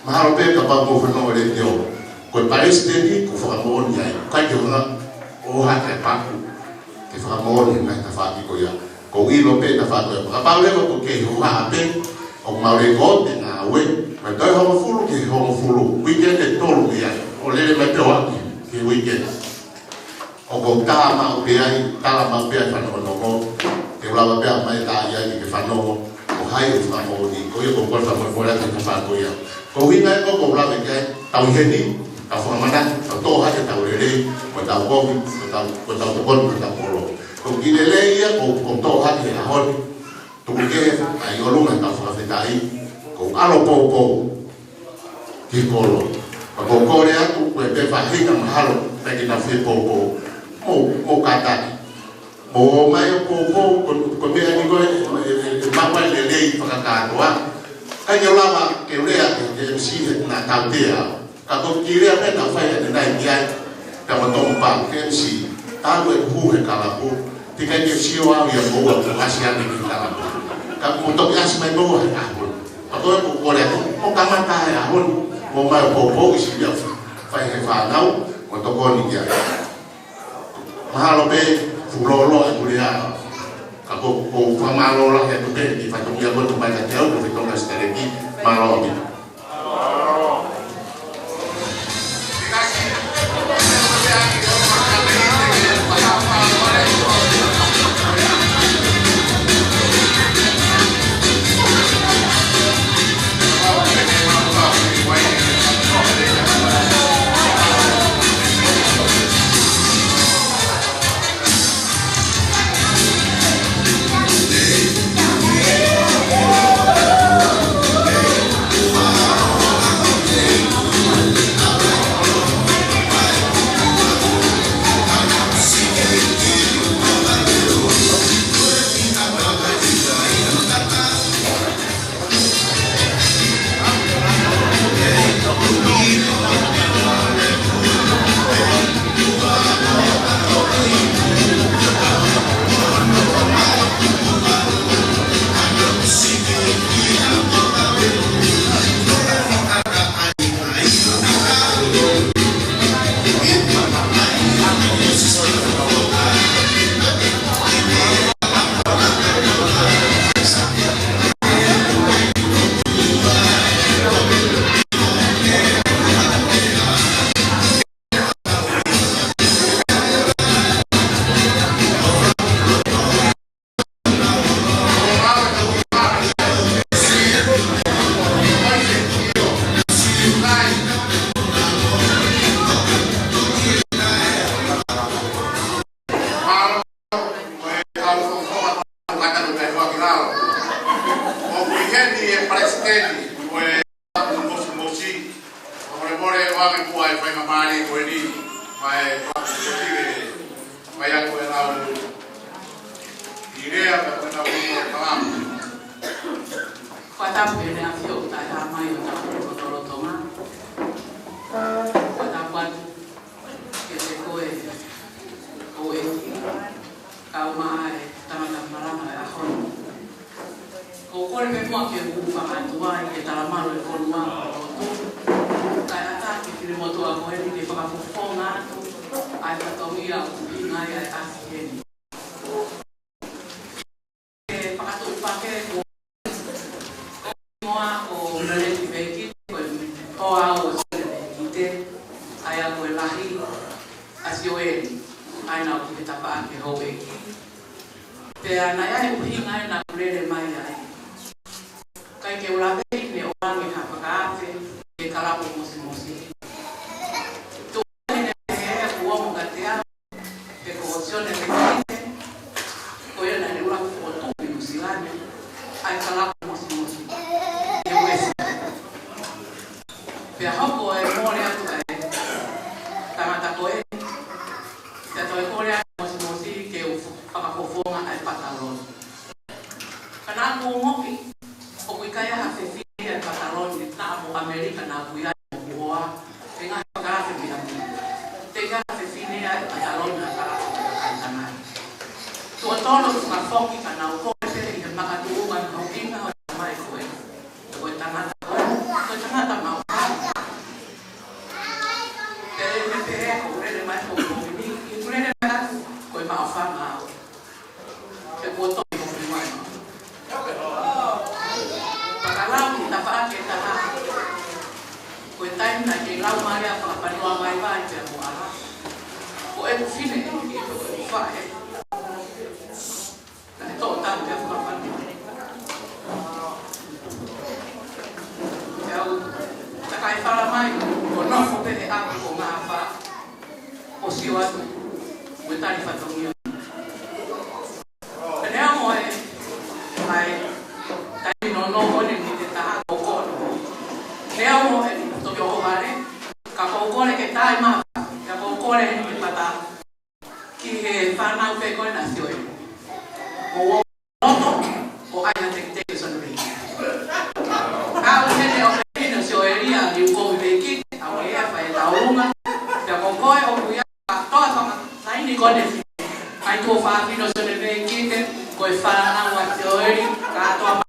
Mahalo pē kapau ʻoku mou fanongo letiō. Ko e palesiteni ʻoku fakamoʻoni ai. ʻIkai ke u hanga ʻo ʻohake ʻa Paku ke fakamoʻoni he ngaahi tafaʻaki ko ia. ʻOku ou ʻilo pē tafaʻaki ko ia. Kapau leva ʻoku kei hohaʻa pē, ʻoku mau lele ko e ngāue. Mei he taʻu hongofulu ki he hongofulu. Uike ʻe tolu ia. ʻO lele mai pē ʻo aʻu ki he uike. ʻOku ou tā maʻu pē ai, tala maʻu pē ai fanongonongo, ke u lava pē ʻo ʻomai e tā ia ke ke fanongo, ko hai ʻoku fakamoʻoni, ko ia ʻoku ou kole fakamolemole atu he tafaʻaki ko ia. Ko e ʻuhinga ia ʻoku ou lave ki ai, tau ʻi heni, tau fakamanatu, tau toʻo hake ʻetau lelei, mo ʻetau kovi, mo ʻetau, mo ʻetau tokoni, mo ʻetau kolo. Ko e kiʻi lelei ia, ʻoku, ʻoku toʻo hake he ʻaho ni, tuku kehe, ʻa e ʻolunga ʻetau fakafetaʻi, ʻoku ou ʻalu poupou ki he kolo. Pea ʻoku ou kole atu, ko e pē faʻahinga mahalo, pea ke tau fie poupou. Mou, mou kātaki. Mou ō mai ʻo poupou, ko, ko e meʻa ni ko ē, ʻe, ʻe, ʻe, ʻe maʻu ai e lelei fakakātoa. ʻIkai ke u lava ke u lea ki he M C he naʻa tautea au. Ka ʻoku ou kiʻi lea pē naʻa ku fai ʻanenai ki ai. Pea mo Tom Pau, M C, talu ʻeku hū he kalapu, teʻeki ai ke sio au ia moua ʻoku ʻasi ange ki he kalapu. Ka mou toki ʻasi mai moua he ʻaho ni. Ka ko ʻeku kole atu, mou kamata he ʻaho ni, mou ō mai ʻo poupou ʻi he siʻi meʻa fai he fānau, mo tokoni ki ai. Mahalo pē fuʻu lōloa ʻeku lea, ka ʻoku ou, ʻoku ou fakamālō lahi atu pē, ki he fatongia ko ē ʻoku mai kiate au, ko e fatongia Sitaleki, mālō ʻaupito. ʻOku ʻi heni e palesiteni, ko e Mosimosi, fakamolemole ʻoange muʻa e faingamālie ko eni, mai, mai atu e lau ʻi lea, mai ko e lau ʻi kalamu. Fakatapu ki he ʻEne ʻAfio ʻoku taʻehāmai ʻo tapu ko Tolotonga. Fakatapu atu kiate koe, ʻEiki, kae ʻumaʻā e tangata malanga ʻo e ʻaho ni. ʻOku ou kole pē muʻa ke u hūfanga atu ai ki he talamalu ʻo e fonua ʻo e lotu. Kae ʻatā ke fili motuʻa ko eni ke fakafofonga atu ʻa e fatongia ʻoku ʻuhinga ai ʻa e ʻaho ni. Ke fakatuʻupakē ko Moa ko Meleti Vekite, ko e hoa ʻo Meleti Vekite, ʻa ia ko e lahi Sioeli, ʻa ia naʻa ku ki he tafaʻaki houʻeiki. Pea naʻe ʻi ai e ʻuhinga ʻena ʻoku lele mai ai. ʻIkai ke u lave ʻi he ʻoange ha fakaafe ki he kalapu mosimosi. Tuʻu ʻene pehē ʻoku ongo kiate au, pe ko Sione Mekite, ko ia naʻe ʻuluaki fokotuʻu ʻi Nuʻusila ni, ʻa e kalapu mosimosi ʻi he Uēsiliana. Pea hoko e mole atu ʻa e tangata ko ē, pea toe kole atu mosimosi ke u fakafofonga ʻa e pataloni. Ka naʻa ku ongoʻi ʻoku ʻikai ha fefine ia ʻi he pataloni, naʻa mo ʻAmelika naʻa ku ʻi ai mo hoku hoa, he ngaahi fakaafe mei muli. Teʻeki ai ha fefine ia ʻi he pataloni ʻa e kalapu ʻa e kakai Tamai. Tuʻo tolu fakafoki ka naʻa ku kole pē ʻi he makatuʻunga ʻo e ʻuhinga ʻo e tamai ko ē. Ko e tangata ko ē, ko e tangata maʻu fanga. Pea ʻi he pehē ʻoku lele mai ko e komini, ʻi he ʻoku lele mai atu, ko e maʻu fanga au. He kuo toki hoku ʻi mai. Pea ka lau ki he tafaʻaki ʻe taha. Ko e taimi naʻe kei lau mai ʻa e fakafanua vaivai pea mo ʻAla. Ko ʻeku fefine ʻi he ko ʻeku faʻē. Naʻe toʻo talu pea fakafanua. Pea u takai fala mai, ʻo nofo pē he ʻapi ko Ngaafa, ʻo sio atu, mo e tali fatongia. Pea neongo e, ʻa e, taimi nounou ko eni ʻi he taha ko kono. Neongo e toki ʻohovale, ka ʻoku ou kole ke tai mai, ka ʻoku ou kole eni ke pata ki he fānau pē ko ena Sioeli. ʻO loto, ʻo ʻai ha tekiteki ʻo Sione Mekite. Ka ʻoku ʻi heni ʻa e fefine Sioeli ʻa Liukovi Mekite, ʻa ē ʻa e fai taulunga, pea ko koe ʻoku ʻi ai ʻa e toa fanga saini ko eni. ʻAi tuofāfine ʻo Sione Mekite, ko e fānau ʻa Sioeli, kātoa mai.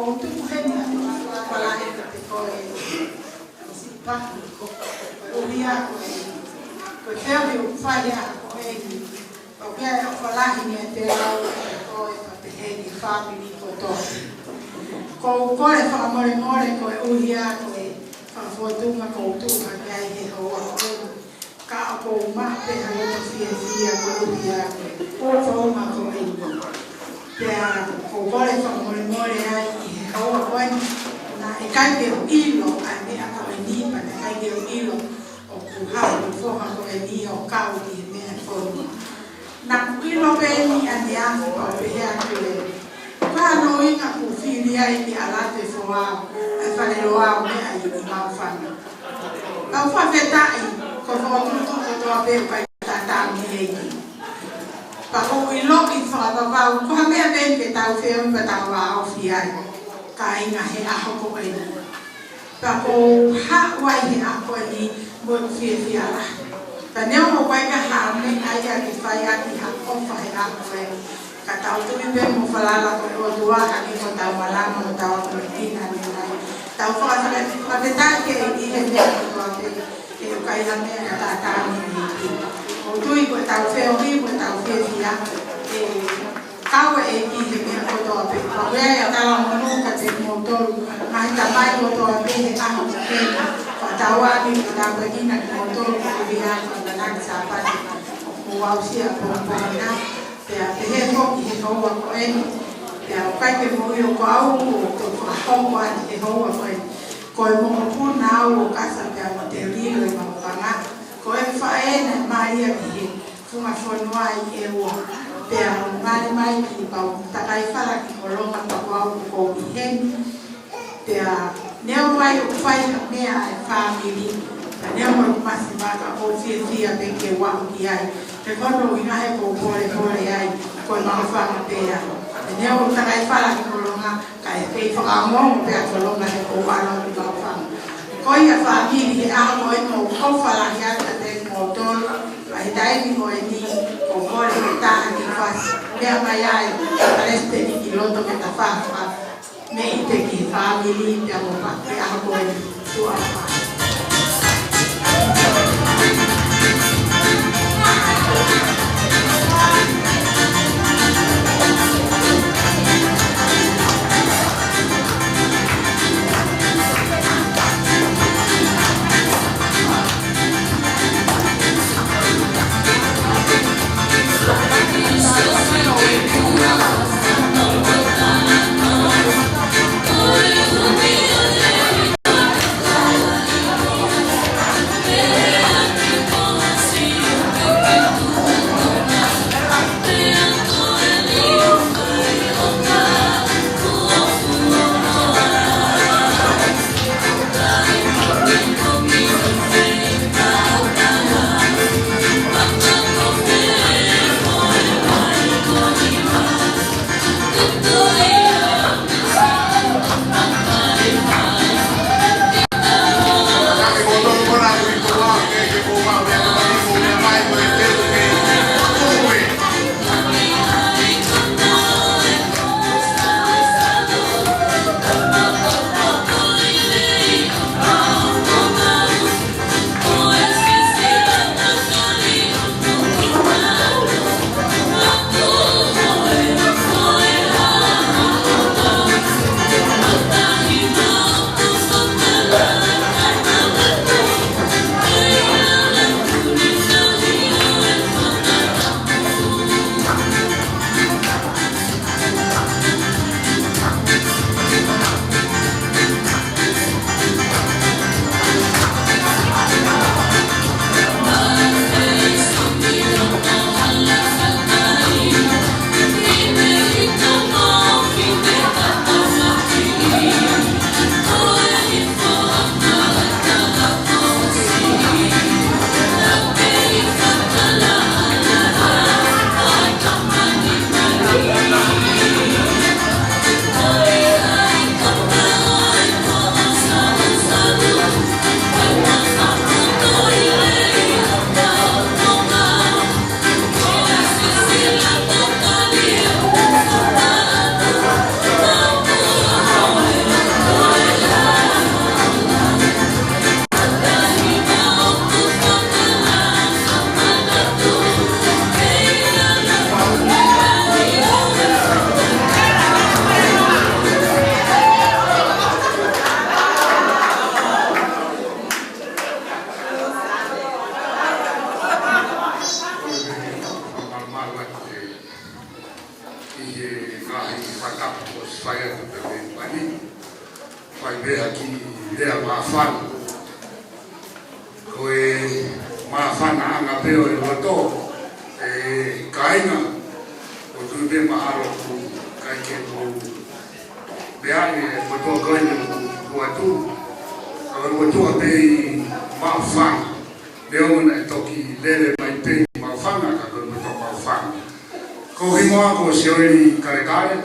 ʻOku tuku heni ʻa e folofola ʻa e ʻEiki kiate koe, Sipa, koeʻuhi ko e, ko e feohi ʻoku fai ʻa ko eni. ʻOku ʻi ai e ʻofa lahi meiate au kiate koe, pea pehē ki he fāmili kotoa. ʻOku ou kole fakamolemole koeʻuhi ko e fakafōtunga kuo u tuʻu hake ai he houa ko eni. Ka ʻoku ou maʻu pē ha loto fiefia koeʻuhi ko e founga ko eni. Pea ʻoku ou kole fakamolemole ai ʻi he houa ko eni. Naʻe ʻikai ke u ʻilo ʻa e meʻa ko eni, pea naʻe ʻikai ke u ʻilo ʻoku haʻu e foha ko eni ʻo kau ki he meʻa ko eni. Naʻa ku ʻilo pē eni ʻaneafi pea u pehē atu leva, ko e hā hono ʻuhinga ʻoku fili ai ke ʻalu atu e foha ʻo e fale loa ʻo meʻa ʻi Maʻufanga. Pea u fakafetaʻi ko e fokotuʻutuʻu kotoa pē ʻoku ʻikai tatau ni eni. Pea ʻoku ou ʻiloʻi fakavavau ko ha meʻa pē ke tau feohi pea tau vāofi ai, kāinga, he ʻaho ko eni. Pea ʻoku ou haʻu ai he ʻaho ko eni mo e fiefia lahi. Pea neongo ʻoku ʻikai ha meʻa ia ke fai ʻaki ha ʻofa he ʻaho ko eni, ka tau tui pē mo falala ko e ʻOtua hangē ko ʻetau malanga mo ʻetau akonekina ni mai. Tau fakafetaʻi ki he ʻEiki he meʻa kotoa pē, he ʻoku ʻikai ha meʻa ke tatau ni eni. ʻOku ou tui ko ʻetau feohi mo ʻetau fiefia, ʻe kau e ʻEiki he meʻa kotoa pē. Pea ʻoku ʻi ai e talamonū kiate kimoutolu ngaahi tamai kotoa pē he ʻaho ko eni. Fakatauange ke tau ʻakonekina kimoutolu koeʻuhi ko e ʻamanaki Sāpate ʻoku mou aʻusia pongipongi na. Pea pehē foki he houa ko eni, pea ʻoku ʻikai ke mou ʻilo ko au ʻoku ou fakahoko atu he houa ko eni. Ko e mokopuna au ʻo Kasa pea mo Teulilo ʻi Maʻufanga. Ko e faʻē naʻe mali ia ki he funga fonua ʻi ʻEua. Pea mali mai ki Pau Takaifala ki Holonga, pea ko au ʻoku ou ʻi heni. Pea neongo ʻoku fai ha meʻa ʻa e fāmili, pea neongo ʻoku masiva, ka ʻoku ou fiefia pē ke u aʻu ki ai. He ko hono ʻuhinga he ʻoku ou polepole ai, ko e Maʻufanga pē au. Pea neongo ʻoku Takaifala ki Holonga, kae kei fakaongoongo pē ʻa Holonga he ʻoku ou ʻalu ki Maʻufanga. Ko ia fāmili, he ʻaho ko eni ʻoku ou ʻofa lahi atu kiate kimoutolu, pea he taimi ko eni ʻoku ou kole ke taha ke fasi. Meʻa mai ai, Palesiteni ki loto ke ta fafa. Mei he ʻEiki ki he fāmili, pea mo paki ʻaho ko eni. Tuʻa ʻofa. fai atu pē mei pani. Fai pē ha kiʻi lea māfana. Ko e māfanaʻanga pē ʻo e loto, ʻe kāinga, ʻoku ou tui pē mahalo ʻoku ʻikai ke mou meaʻi e motuʻa ko eni ʻoku ʻoatu. Ka ko e motuʻa pē ʻi Maʻufanga. Neongo naʻe toki lele mai pē ʻi Maʻufanga, ka ko e motuʻa Maʻufanga. Ko hoku hingoa ko Sioeli Kalekale,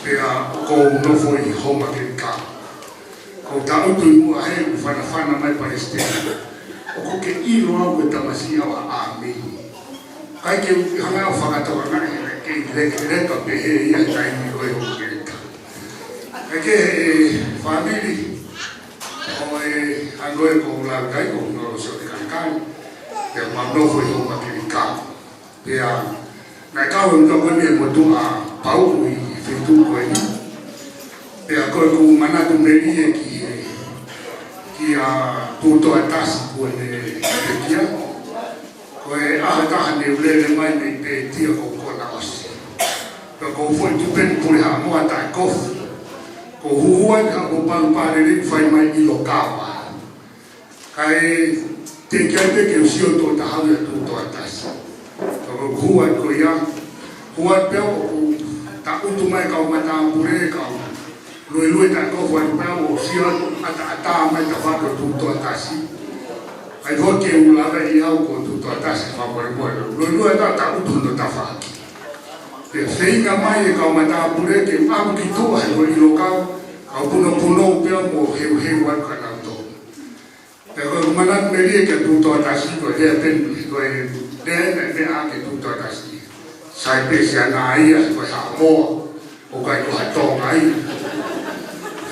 pea ʻoku ou nofo ʻi Houmakelikao. Ko e taʻu ʻi muʻa he ʻoku fanafana mai Palesiteni, ʻoku ke ʻilo au ko e tamasiʻi ʻo e ʻāmeni. ʻIkai ke u hanga ʻo fakatokangaʻi, ʻikai ke lekeleka pehē ia he taimi ko ē ʻo Houmakelikao. Ka ko e fāmili ʻo e hangē ko ʻeku lau ki ai, ko hoku hingoa ko Sioeli Kalekale, pea ʻoku ou nofo ʻi Houmakelikao. Pea naʻe kau e motuʻa ko eni ʻe he motuʻa Pauʻu ʻi he feituʻu ko eni. Pea ko ʻeku manatu melie ki he, kia Tutoʻatasi kuo ne pekia. Ko e ʻaho ʻe taha ne u lele mai mei Pētia ko u kona ʻosi. Pea ko u foʻi tupeni pule Haʻamoa taʻekofu. Ko u huhu ai ha ʻū palopalema lelei fai mai ʻi Lokaua. Kae teʻeki ai pē ke u sio tuʻo taha ia Tutoʻatasi. Ka ko u hū atu ko ia, hū atu pea ʻoku taʻutu mai kau matāpule, kau luelue taʻekofu atu pea ʻoku sio atu ʻataʻatā mai tafaʻaki ʻo Tutoʻatasi. ʻAi ko ke u lava ʻi au ko Tutoʻatasi fakamolemole. Luelue atu taʻutu hono tafaʻaki. Pea feinga mai e kau matāpule ke u ʻalu ki tuʻa he ko e ʻilo kau, kau punopuno pea mo heuheu atu ka nau tō. Pea ko ʻeku manatu melie kia Tutoʻatasi ko e lea pē, ko e lea ʻe meʻa kia Tutoʻatasi. Sai pē siana ia ko e Haʻamoa, ʻoku ʻikai ko ha Tonga ia.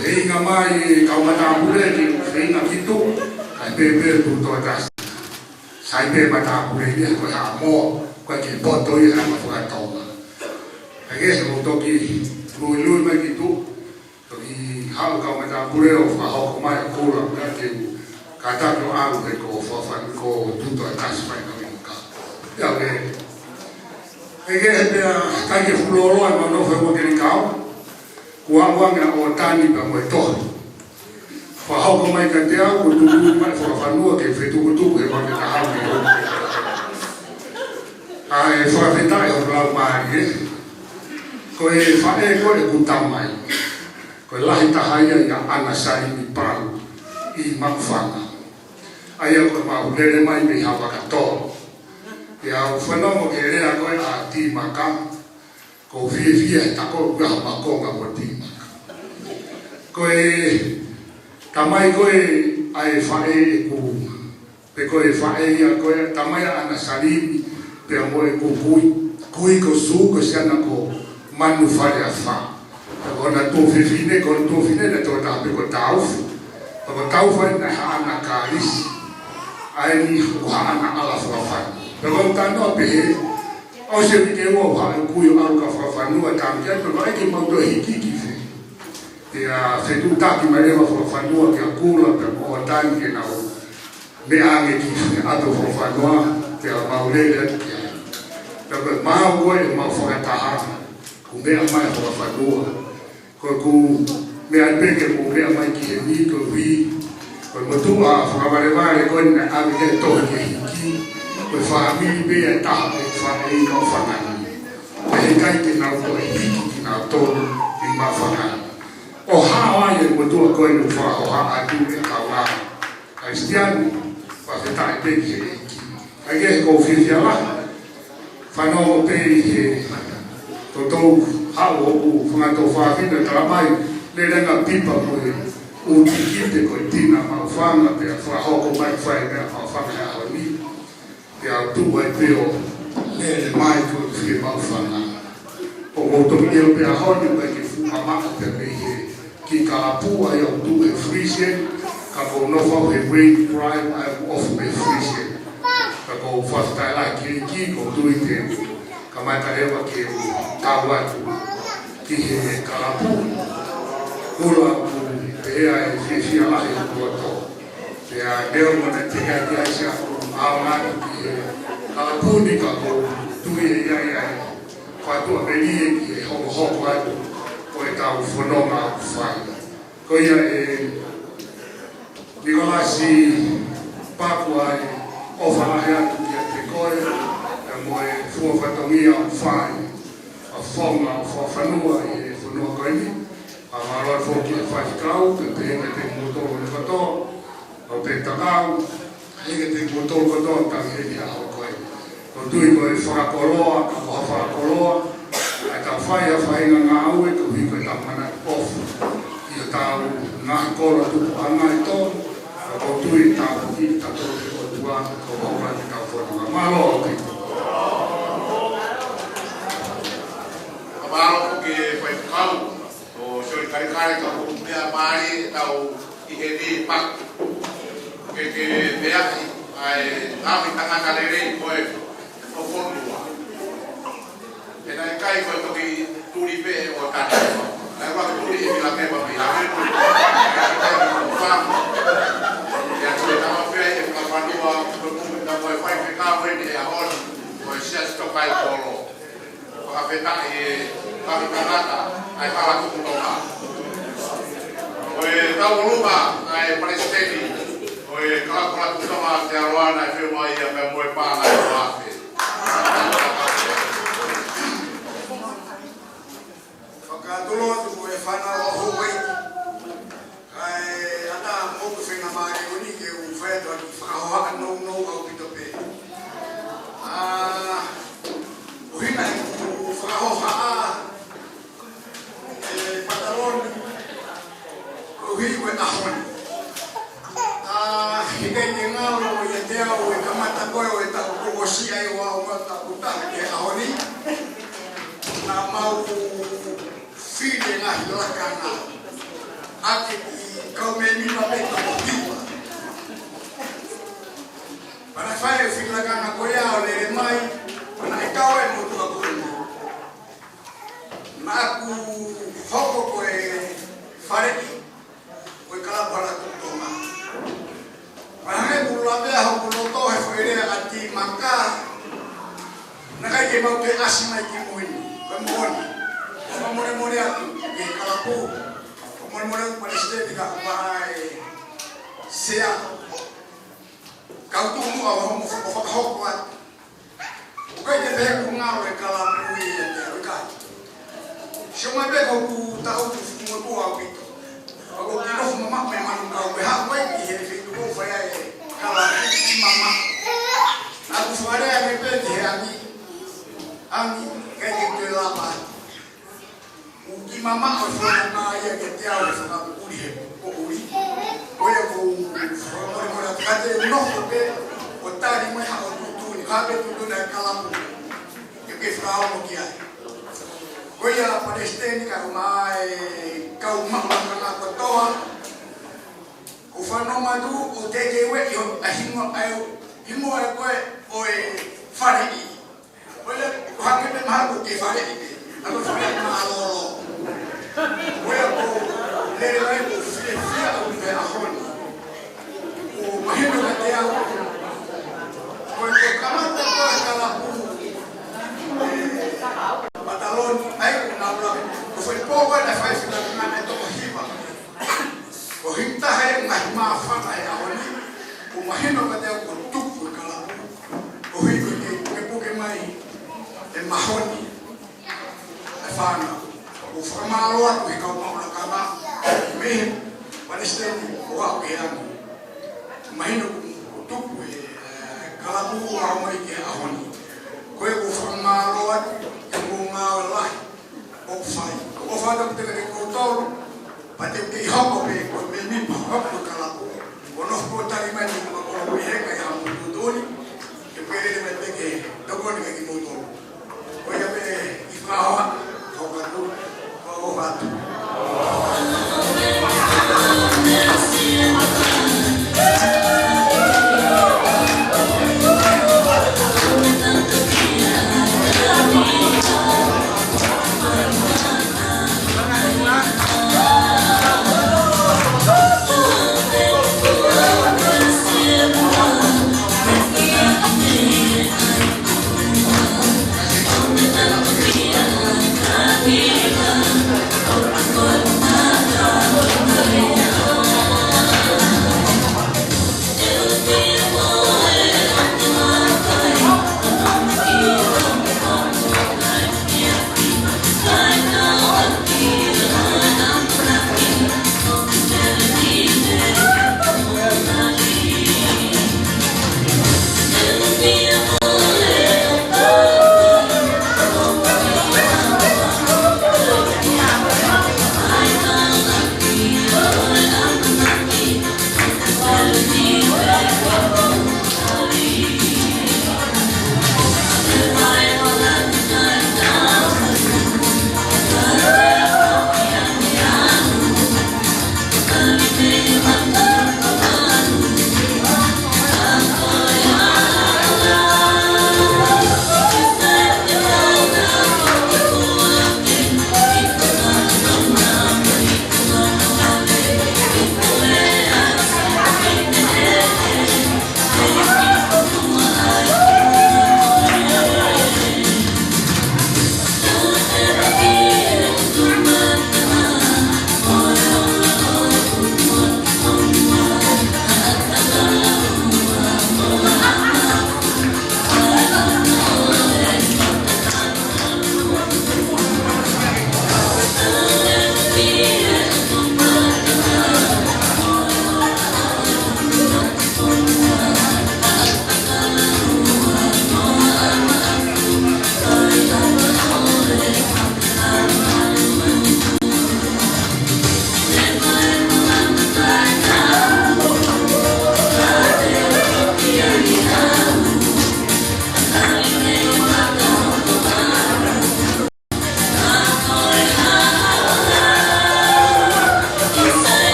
Feinga mai e kau matāpule ke feinga ki tuʻa, kae pehē pē Tutoʻatasi. Sai pē matāpule ia ko e Haʻamoa, ʻoku ʻikai ke poto ia he anga fakatonga. Kae kehe ʻo toki luelue mai ki tuʻa. Toki haʻu kau matāpule ʻo fakahoko mai ʻa Kula pea ke u kātaki ʻo ʻalu he ko Fafan ko Tutoʻatasi fai kau ʻi Maʻufanga. Pea ke, ʻe ke he pea kai ke fuʻu lōloa ʻemau nofo ʻi Houmakelikao. Kuo aʻu ange ʻa ʻOtani pea mo e tohi. Fakahoko mai kiate au, ko e tuku mai fakafanua ke fetukutuku he vake taha mei o. ʻA e fakafetaʻi ʻo lau mālie. Ko e faʻē ko ē ʻeku tamai. Ko e lahi taha ia ʻia ʻAna Salimi Palu ʻi Maʻufanga. ʻA ia ko e mau lele mai mei Havakato. Pea u fanongo ki he lea ko ē ʻa Timaka, ko u fiefia he tako ʻoku ʻi ai ha makonga mo Timaka. Ko e tamai ko ē ʻa e faʻē ʻeku Pe ko e faʻē ia ko e tamai ʻa ʻAna Salimi, pea mo ʻeku kui, kui ko Sū, ko siana ko Manu Faleafa. Pea ko hona tuofefine, ko hona tuofefine naʻe toko taha pē ko Taufu. Pea ko Taufu ʻa ē naʻe haʻana Kalisi. ʻA eni ko haʻana ʻAla Fakafanua. Pea ko e tanoa pehē, ʻosi e uike ʻe ua ʻo haʻu e kui ʻo ʻalu ki Fakafanua, tāmkia, pea ko e ke mau toe hiki ki fē. Pea fetuʻutaki mai leva Fakafanua kia Kula, pea mo ʻOtani ke nau meʻa ange ki he ʻapi ʻo Fakafanua, pea mau lele atu ki ai. Pea ko e mau ko ē ʻemau fakataha, kuo meʻa mai Fakafanua. Ko ʻeku meʻa pē ke mou meʻa mai ki heni koeʻuhi, ko e motuʻa fakavalevale ko eni naʻe ʻave ke tohi ke hiki, ko e fāmili pē ia ʻe taha ʻe faʻē ʻi Maʻufanga ni. Pea heʻikai ke nau toe hiki kinautolu ʻi Maʻufanga ni. ʻO hao ai e motuʻa ko eni ʻoku fakahoha atu e kaungā Kalisitiane, fakafetaʻi pē ki he ʻEiki. Kae kehe ko u fiefia lahi, fanongo pē ʻi he toutou haʻu hoku fanga tuofāfine ʻo tala mai, lele ange ʻa Pipa mo e ʻū kikite ko e Tina Maʻufanga, pea fakahoko mai fai meʻa Maʻufanga he ʻaho ni. Pea u tuʻu ai pē ʻo lele mai ko e fie Maʻufanga. ʻOku ou toki ʻilo pē ʻaho ni ʻoku ʻikai ke fuʻu mamaʻo pē mei he kiʻi kalapu ʻa ia ʻoku tuʻu he Frisian, ka ʻoku ou nofo au he Wayne Drive ʻa ia ʻoku ofi mei Frisian. Ka ʻoku ou fakafetaʻi lahi ki he ʻEiki, ʻoku ou tui te u kamata leva ke u tau atu ki he kalapu. Kula ʻoku pehē ʻa e fiefia lahi ʻoku loto. Pea neongo naʻe teʻeki ai ke ʻi ai siʻaku ʻaonga atu ki he kalapu ni ka ʻoku ou tui ʻe ʻi ai ʻa e fatuʻamelie ki he hokohoko atu ʻo fononga ʻoku fai. Ko ia ʻe Nikolasi Paku, ʻoku ou ʻofa lahi atu kiate koe, pea mo e fua fatongia ʻoku fai ʻa e founga ʻo e fakafanua ʻi he fonua ko eni. Fakamālō foki ki he faifekau, pea pehē kiate kimoutolu kotoa, ʻo pē takau, ʻa ia kiate kimoutolu kotoa ʻoku tau ʻi heni he ʻaho ko eni. ʻOku ou tui ko e fakakoloa, ka ko ha fakakoloa, ʻa ʻetau fai ʻa e faʻahinga ngāue, koeʻuhi ko ʻetau manatu ʻofa ʻi hotau ngaahi kolo tupuʻanga ʻi tō, ʻoku ou tui ʻe tāpuakiʻi kitautolu ʻe he ʻOtua, ko e ʻofa ʻi hotau fononga. Mālō ʻaupito. Mālō ki he faifekau, ʻo Sioli Kalekale, ka ko e meʻa mālie ʻetau ʻi heni Paku. Ke ke meaʻi ʻa e ngaahi tangata lelei ko ē ʻo e fonua. He naʻe ʻikai ko e toki tuli pē ʻo tana. Naʻe ʻuluaki tuli ʻe Filakepa Mihale. Pea ko e tama pē ʻi he fakafanua, ko e kumi ta ko e faifekau eni he ʻaho ni, ko e Siasi Tokaipoʻolo. Fakafetaʻi e kau tangata ʻa e Kalapu Tonga. Ko e tau ʻolunga ʻa e Palesiteni ʻo e Kalapu Tonga, Tealoana e Feua ia pea mo e paʻanga ʻe ua afe. Fakatulou atu mo e fānau ʻa Houʻeiki. Kae ʻatā mo e fenga mālie ʻo ni ke u fai atu ʻa e fakahohaʻa nounou ʻaupito pē. ʻA, ʻuhinga ʻeku fakahohaʻa, ʻe Pataloni, koeʻuhi ko e ʻaho ni. ʻA, heʻikai ke ngalo ʻiate au e kamata ko ē ʻo e taʻu kuo ʻosi ai ʻo aʻu mai taʻu taha ki he ʻaho ni. Naʻa mau fili e ngaahi lakanga ʻaki e kau mēmipa pē toko hiva. Pea naʻe fai e fili lakanga ko ia ʻo lele mai, pea naʻe kau ai e motuʻa ko eni. Naʻa ku hoko ko e faleʻi ʻo e Kalapu Tonga. Pea hangē ʻoku lavea hoku loto he foʻi lea ʻa Timaka, naʻe ʻikai ke mau toe ʻasi mai ki mui ni, ko e moʻoni. Fakamolemole atu ki he kalapu, fakamolemole atu Palesiteni kae ʻumaʻā e sea. Kau tuʻu muʻa ʻo homo faka-, fakahoko atu. ʻOku ʻikai ke pehē ʻoku ngalo e kalapu ia ʻiate au, ʻikai. Sio mai pē ko ʻeku taʻu ʻoku fuʻu motuʻa ʻaupito. Pea ko e kiʻi nofo mamaʻo mei Manukau, pea haʻu ai ki he feituʻu ʻoku fai ai e kalapu, kiʻi mamaʻo. Naʻa ku fakalea ange pē ki he ʻangi, ʻangi, ʻikai ke toe lava atu. ʻOku kiʻi mamaʻo e fononga ia kiate au he fakapoʻuli he poʻuli. Ko ia ʻoku ou fakamolemole atu kiate koe, nofo pē ʻo tali mai haʻo tuʻutuʻuni, ka pe tuʻutuʻuni ʻa e kalapu ke ke fakaongo ki ai. Ko ia Palesiteni kae ʻumaʻā e kau maʻu lakanga kotoa, ʻoku ou fanongo atu ʻoku teʻeki ueʻi ʻa e hingoa ʻa e, hingoa ʻe koe ʻo e faleʻi. Ko ia, ʻoku hangē pē mahalo ʻoku ke faleʻi pē. ʻA ko e faleʻi mālōlō. Ko ia ʻoku ou lele ai ʻoku ou fiefia au he ʻaho ni. ʻOku mahino kiate au. Ko e, ko e kamata ko e kalapu. ʻE, Pataloni, ʻa ia ʻoku nau lave. Ko e foʻi pō ko ē naʻe fai e fili lakanga naʻe toko hiva. Ko e taha ia e ngaahi māfana he ʻaho ni, ʻoku mahino kiate au kuo tupu e kalapu, koeʻuhi ko e pukepuke mai e maheni ʻa e fānau. ʻOku ou fakamālō atu ki he kau maʻu lakanga, mei he Palesiteni ʻo aʻu ki he ʻangi. Mahino kuo tupu e, e kalapu ʻo aʻu mai ki he ʻaho ni. Ko ia ʻoku ou fakamālō atu ki he ngāue lahi ʻoku fai. ʻOku ou fakaʻamu ke tau kei kimoutolu, pea te u kei hoko pē ko e mēmipa hoko e kalapu. ʻO nofo ʻo tali mai ni ma kolo mei he kai hamu kutoni, ke pele mai pē ke tokoni kiate kimoutolu. Ko ia pē e fakahohaʻa, hoko atu, ʻofa atu.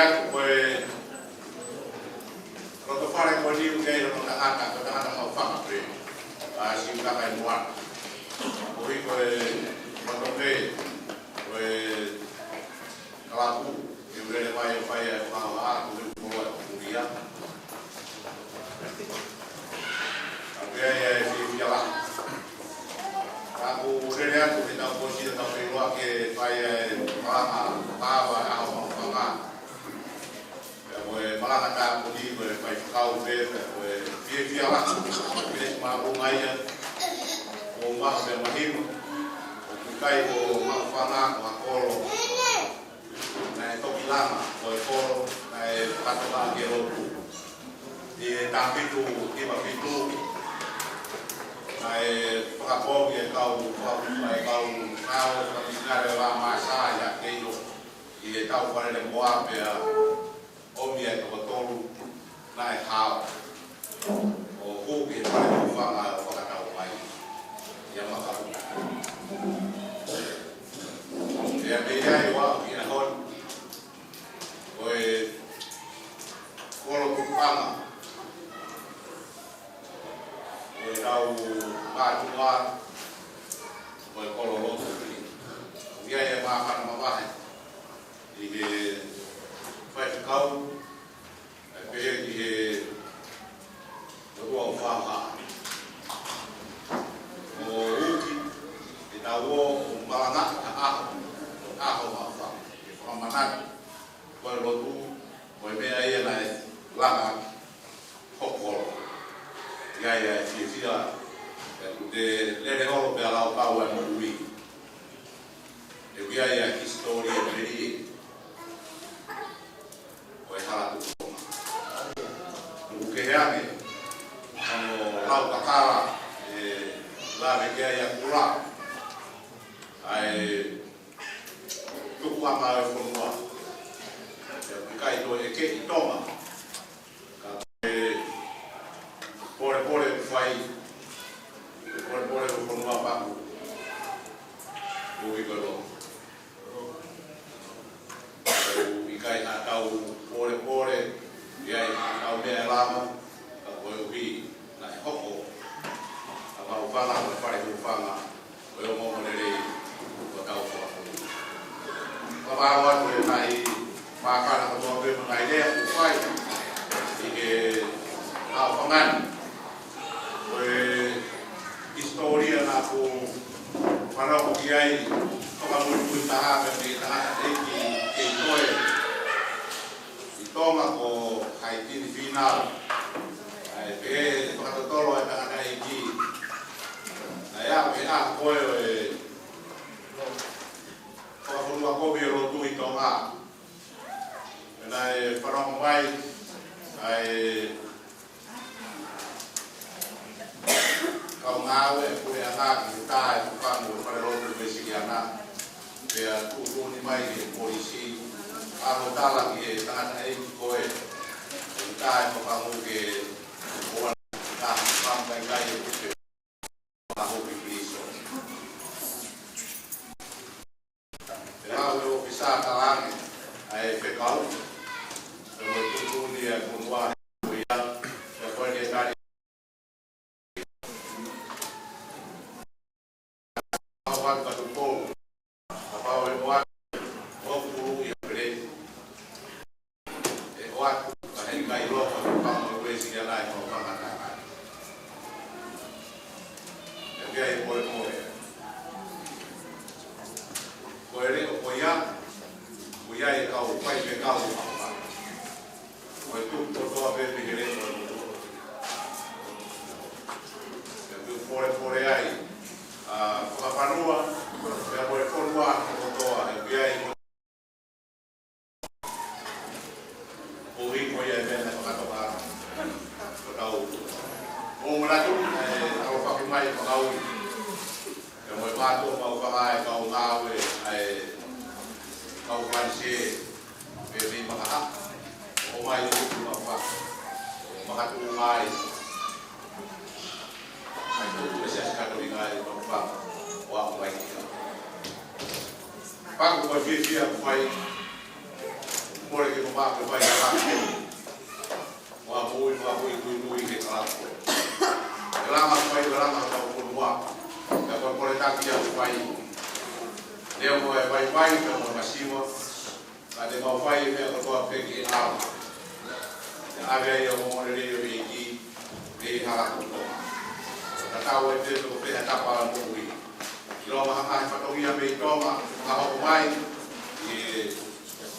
Ko e loto fale ko eni ʻoku ʻi ai hono tangata, ko e tangata maʻufanga pē, ʻa Siutaka ʻi Moana. Koeʻuhi ko e loto pē, ko e kalapu, ʻe lele mai ʻo fai e fakahohaʻa, ko e koloa ʻo Kulia. Ka pea ia e fiefia lahi. Ka ʻoku lele atu he taʻu kuo ʻosi ʻetau feʻiloaki ke fai e malanga, kava e ʻaho maʻufanga. Pea ko e malanga tāpuni ko e faifekau pē, pea ko e fiefia lahi. Pea māʻolunga ia, ʻoku ou maʻu pea mahino, ʻoku ʻikai ko maʻufanga ko ha kolo naʻe toki langa ko e kolo naʻe fakatokangaʻi ke lotu. ʻI he taha fitu hiva fitu, naʻe fakapoongi e kau, kau, e kau ngāue fakamisinale ʻa e Laʻā Māsā ʻi Haʻakeilo ʻi he tau Fale Lemoa pea ʻomi e toko tolu naʻe hao ʻo hū ki he fale hūfanga ʻo fakatau mai ʻia Makaputa. Pea mei ai ʻo aʻu ki he ʻaho ni, ko e kolo tupuʻanga ʻo ʻetau mātuʻa, ko e kolo lotu pē. ʻOku ʻi ai e māfana mavahe ʻi he faifekau, ʻa e pehē ki he lotu ʻo fakahohaʻa. ʻO uki, ʻetau ō ʻo malanga ha ʻaho, ʻaho maʻufanga. Ke fakamanatu, ko e lotu, ko e meʻa ia naʻe langa ʻaki ho kolo. ʻI ai e fiefia, ʻoku te lele holo pea laukau ai moʻui. ʻOku ʻi ai e hisitōlia melie ʻo e hala tupu. Tuku kehe ange, ʻa hono lau kakala, ʻe lave ki ai ʻa Kula, ʻa e tupuʻanga ʻo e fonua. ʻOku ʻikai toe ʻeke ʻi Tonga, ka ko e polepole ʻoku fai, polepole ʻo e fonua paku, ʻoku ʻi ko e lotu. ʻOku ʻikai haʻatau polepole, ʻi ai haʻatau meʻa ʻe lava, ka koeʻuhi naʻe hoko ʻa Maʻufanga ko e fale hūfanga ʻo e ongoongolelei ʻo hotau fakafoʻou. Fakamaau atu e ngaahi māfana kotoa pē mo e ngaahi lea kuo fai ʻi he ʻaho fanga ni. Ko e hisitōlia naʻa ku fanongo ki ai, fakamuimui taha pē mei he tangataʻeiki kei toe ʻi Tonga ko Haitini Fīnau. ʻA e pehē he fakatotolo ʻa e tangataʻeiki, naʻe aʻu he ʻaho ko ē ʻo e fakafonua kovi ʻo e lotu ʻi Tonga. Pea naʻe fanongo mai ʻa e kau ngāue ʻa e puleʻanga ki he tā e fakamu ʻo e falelotu Uēsiliana. Pea tuʻutuʻuni mai ʻe he polisi, ʻa hono tala ki he tangataʻeiki ko ē, ʻoku tā e fakamu ke ʻoua naʻa tā e fakamu kaikai ʻe kupe ʻa hopi piliso. Pea haʻu e ʻōfisa talaange ʻa e fekau, pea mo e tuʻutuʻuni ʻa e fonua he ko ia, pea ko e ke tali ʻa Fakatupou, kapau ʻe ʻoatu hoku ʻulu ʻi ha peleti, ʻe ʻoatu, ka heʻikai loko atu pea mo e Uēsiliana ʻi Maʻufanga Taʻataʻa. ʻE pea ʻi he polepole. Ko e leʻo ko ia, ko ia e kau faifekau ʻi Maʻufanga. Ko e tupu kotoa pē mei he leʻo ko e motuʻa. Pea ʻoku polepole ai, ʻa, fakafanua, pea ko e fonua kotoa, ʻe pea ʻi Koeʻuhi ko ia e meʻa naʻe fakatoka ko tau. ʻOku ou manatu, ʻe, ʻalofaku mai fakaui. Pea mo e mātuʻa Maʻufanga ʻa e kau ngāue, ʻa e kau Falanisē, pea mei Makaha. ʻO mai ʻo Maʻufanga. Makatuʻunga ai. ʻA e tuʻu e Siasi Katolika ʻi Maʻufanga. ʻO aʻu mai ki ai. Paku ko e fiefia kuo fai. Kole ke mamaʻo ke fai ha laka. Mo e moʻui, mo e moʻui muimui ke kalako. Ke langa fai, ke langa tau fonua. Ka ko e kole taki ia fai. Leo mo e fai fai, ka mo e masiva. Ka te mau fai e meʻa kotoa pē ke ʻave. Ke ʻave ai ʻa e ongoongolelei ʻo e ʻEiki. Mei he hala kotoa. Tatau ai pē pe ko fē ha tapa ʻa e moʻui. ʻIloa mai ha ngaahi fatongia mei Tonga, ʻa hoko mai, ʻi he,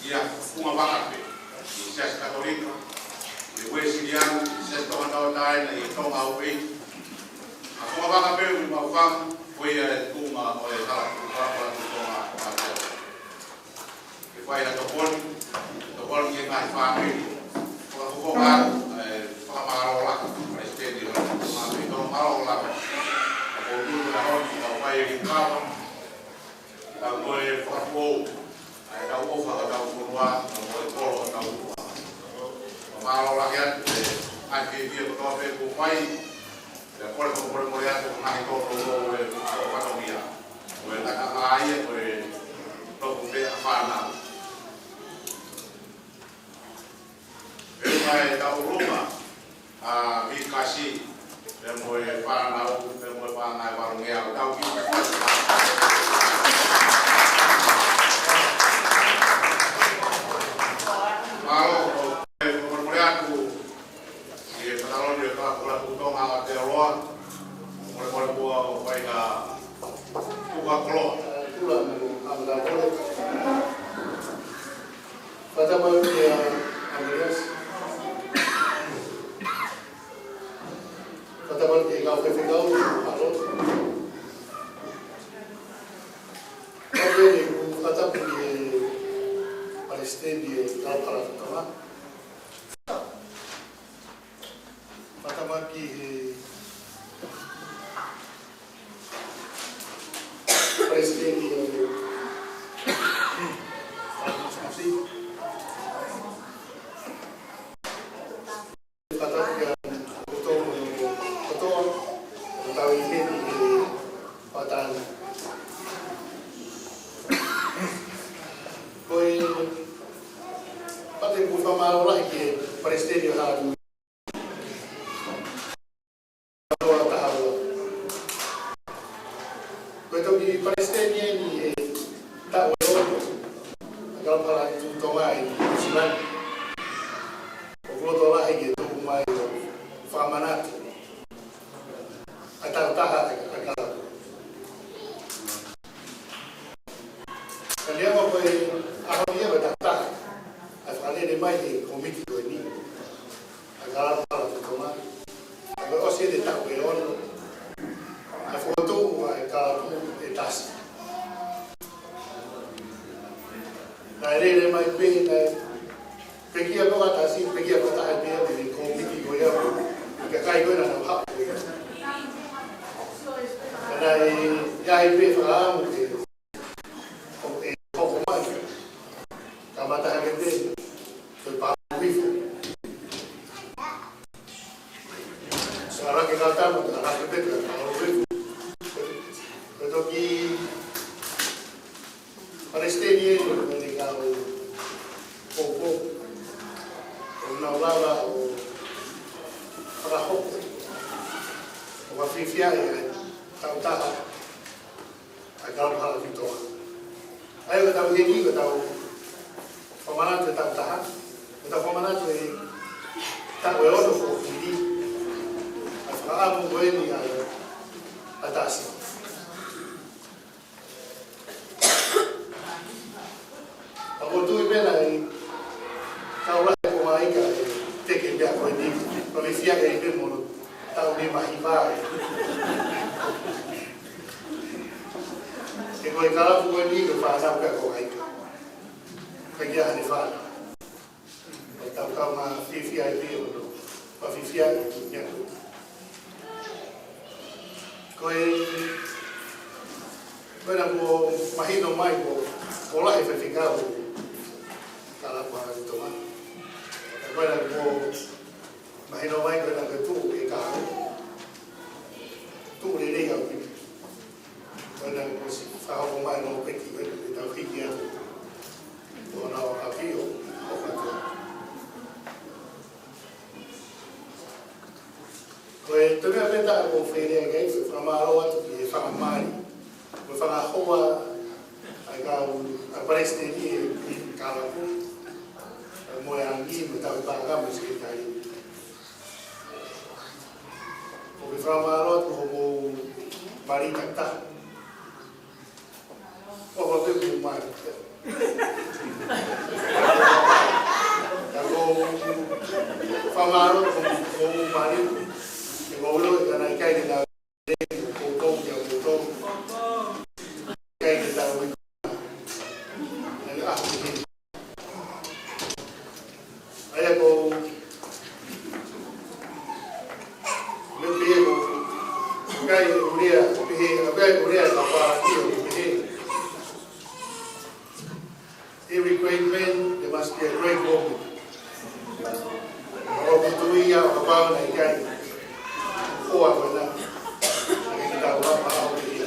ʻi he funga vaka pē, ʻi he Siasi Katolika, ʻi he Uēsiliana, ʻi he Siasi Tonga Tauʻatāina, ʻi he Tonga Houʻeiki. ʻA e funga vaka pē, ʻoku mau fanga, ko ia e tuʻunga ʻo e hala, hala, hala Tonga, ʻa e Ke fai ha tokoni, tokoni ki he ngaahi fāmili. Fakafofonga atu, ʻa e fakamālō lahi, Palesiteni, ʻa e fāmili, tō mālō lahi. Ka ko e tuʻu na honi, ka fai e kava, ka ko e fakafou, ʻa e tau ʻofa, ka tau fonua, ka ko e kolo, ka tau fonua. Fakamālō lahi atu, ʻa e, ʻa e fiefia kotoa pē kuo fai, Pea kole ke u fakamolemole atu ʻa e ngaahi tōtō ʻo e fatongia. ʻO e ngataʻanga ia ko e toku pē ʻa fānau. Pea ʻoku ʻi ai ʻetau ʻulungaanga, ʻa Vikasi, pea mo e fānau, pea mo e paʻanga ʻe valungeau, tau kiʻi Mālō, ʻoku ou fakamolemole atu, ʻi he fakalotolahi ʻo e Kalapu Tonga ʻa Aotearoa, fakamolemole muʻa ʻo fai ha tuku koloa. Kula mo ʻAmelika Kole. Fakatapu kia ʻAmeliasi. Fakatapu kia kau faifekau, ʻa Loto. Ka pehē ʻoku ou fakatapu ki he Palesiteni ʻo e Kalapu Hala Tonga. Fakatapu ki he Palesiteni ʻo e Kalapu Hala Tonga. Fakatapu kia koutou mo kotoa, ʻoku tau ʻi heni he fakatapu. Ko e pate ʻoku fakamālō lahi ki he Palesiteni ʻo e Hala Tonga. Ko e toki Palesiteni eni he taʻu ʻe ono ʻa e Kalapu Hala Tonga ʻi Nuʻu Sila ni. ʻOku loto lahi ke tuku mai ʻo fakamanatu ʻa e takitaha ʻa e kalapu. Ka neongo ko e ʻaho ni ʻa e takitaha, ʻa e fakalele mai he kōmiti ko eni. ʻA e Kalapu Hala Tonga. ʻA ia ko e ʻosi eni e taʻu ʻe ono. ʻA e fokotuʻu ʻa e kalapu ʻe tasi. Naʻe lele mai pē, naʻe pekia ʻe tasi, pekia ʻe taha pē mei he kōmiti ko ia. Kakai ko ē naʻa nau haʻu ko ia. Ka naʻe ʻi ai pē fakaʻamu ke ʻo e hoko mai. Kamata hake pē, ko e pāpā hifo. Sa rake ka tama, sa rake pē, ka pāpā hifo. Ko e toki Palesiteni eni, ko e kau poupou. ʻOku nau lava ʻo fakahoko. ʻO fakafiefia ʻa e takitaha. ʻA e Kalapu Hala Tonga. ʻA ia ko ʻetau heni, ko ʻetau fakamanatu e takitaha. Ko ʻetau fakamanatu e taʻu ʻe ono kuo hili. ʻA e fakaʻamu ko eni ʻa e, ʻa e tasi. ʻOku ou tui pē naʻe kau lahi ko Maika ʻe teke meʻa ko eni. Ko e fiefia ʻe pē mo taʻu ni mahi vai. He ko e kalapu ko eni ko e fānau pē ko Maika. Ka kia hane fānau. Ko e tau kau ma fiefia ʻi he ono. Ko e fiefia ʻi he meʻa ko eni. Ko e, ko e naʻa kuo mahino mai ko, ko e lahi e faifekau ʻo e Kalapu Hala Tonga. Ko e naʻa kuo mahino mai ko e naʻa kuo tuʻu e kahaʻu. Tuʻu lelei au ki. Ko e naʻa kuo ʻosi fakahoko mai ʻa e lōpeki ko e tau hiki atu. Ko e naʻa ʻo haki ʻo, ʻo Ko e toe meʻa pē taha ʻoku ou fie lea ki ai, ko e fakamālō atu ki he fanga mali, ko e fanga hoa ʻa e kau, ʻa e palesiteni ʻo e kalapu, ʻa e moe angi, mo e tau pāka mo e sekelitali. ʻOku ou fakamālō atu ki hoʻomou mali takitaha. ʻOku ou pehē mai. Ka ʻoku ou fakamālō atu ki hoʻomou mali, he ʻoku ou ʻilo ʻe ʻikai ke nau ʻo ʻo ʻo ʻo ʻo ʻo ʻikai ke tau ui. ʻA ia, ʻa, ʻa ia ko, me pehē ko, ʻikai ʻurea, pehē, ʻikai ʻurea ka pā ki o pehē. Every great man, there must be a great woman. ʻOku ou tui ia ʻo kapau naʻe ʻikai ko au ena, naʻe ʻikai ke tau lava au ia.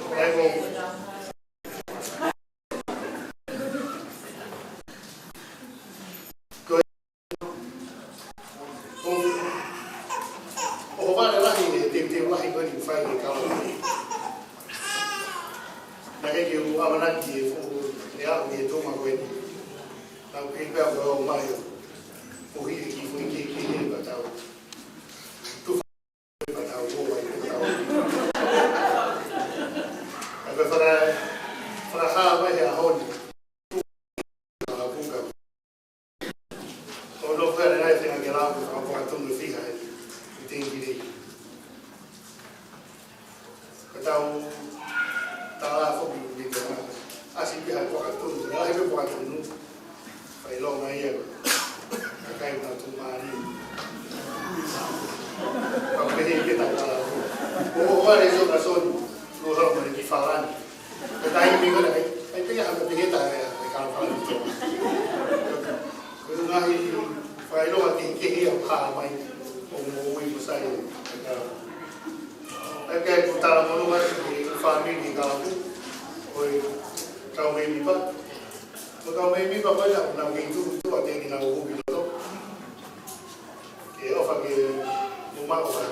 ʻA ia ko, ko ʻOku, ʻoku vale lahi e teuteu lahi ko eni ʻoku fai ʻe he kalapu. Naʻe ʻikai ke u ʻamanaki ʻe fuʻu, ʻe aʻu ki he tuʻunga ko eni. Naʻá ku pehē pē au ko e ō mai ʻo, ʻo hili ki he foʻi kehekehe ni ka tau. Tufa ka tau ō mai ka tau. Ka ko e faka-, fakahā mai he ʻaho ni. Ka ʻoku ʻikai. ʻO nofo ʻa e ʻai fenga ke lau, ka ʻoku ʻikai tonu fiha he, he tengikili. Ka tau tala foki ki he mā. ʻAsi pē ha ʻoku ʻikai tonu, ʻai pē ʻoku ʻikai tonu. Fai longa ia. Ka kai na tu mani. Ka pehē ke ta tala. ʻO, ʻo, ʻare so ka soni. Lo hau mai ki Falani. Ka taimi ko ena, ʻai, ʻai pē ha ka pehē ta, ʻai, ʻai ka Falani to. Ko e ngaahi fakaʻilonga kehekehe ʻoku hā mai ʻo moʻui mo sai ʻa e kau. ʻA ia ko e tala monū atu ki he fāmili ʻa e kau, ko e kau mēmipa. Ko e kau mēmipa ko ē naʻa nau kei tuʻu tuʻa teʻeki ke nau hū ki loto. Ke ʻofa ke mou maʻu ha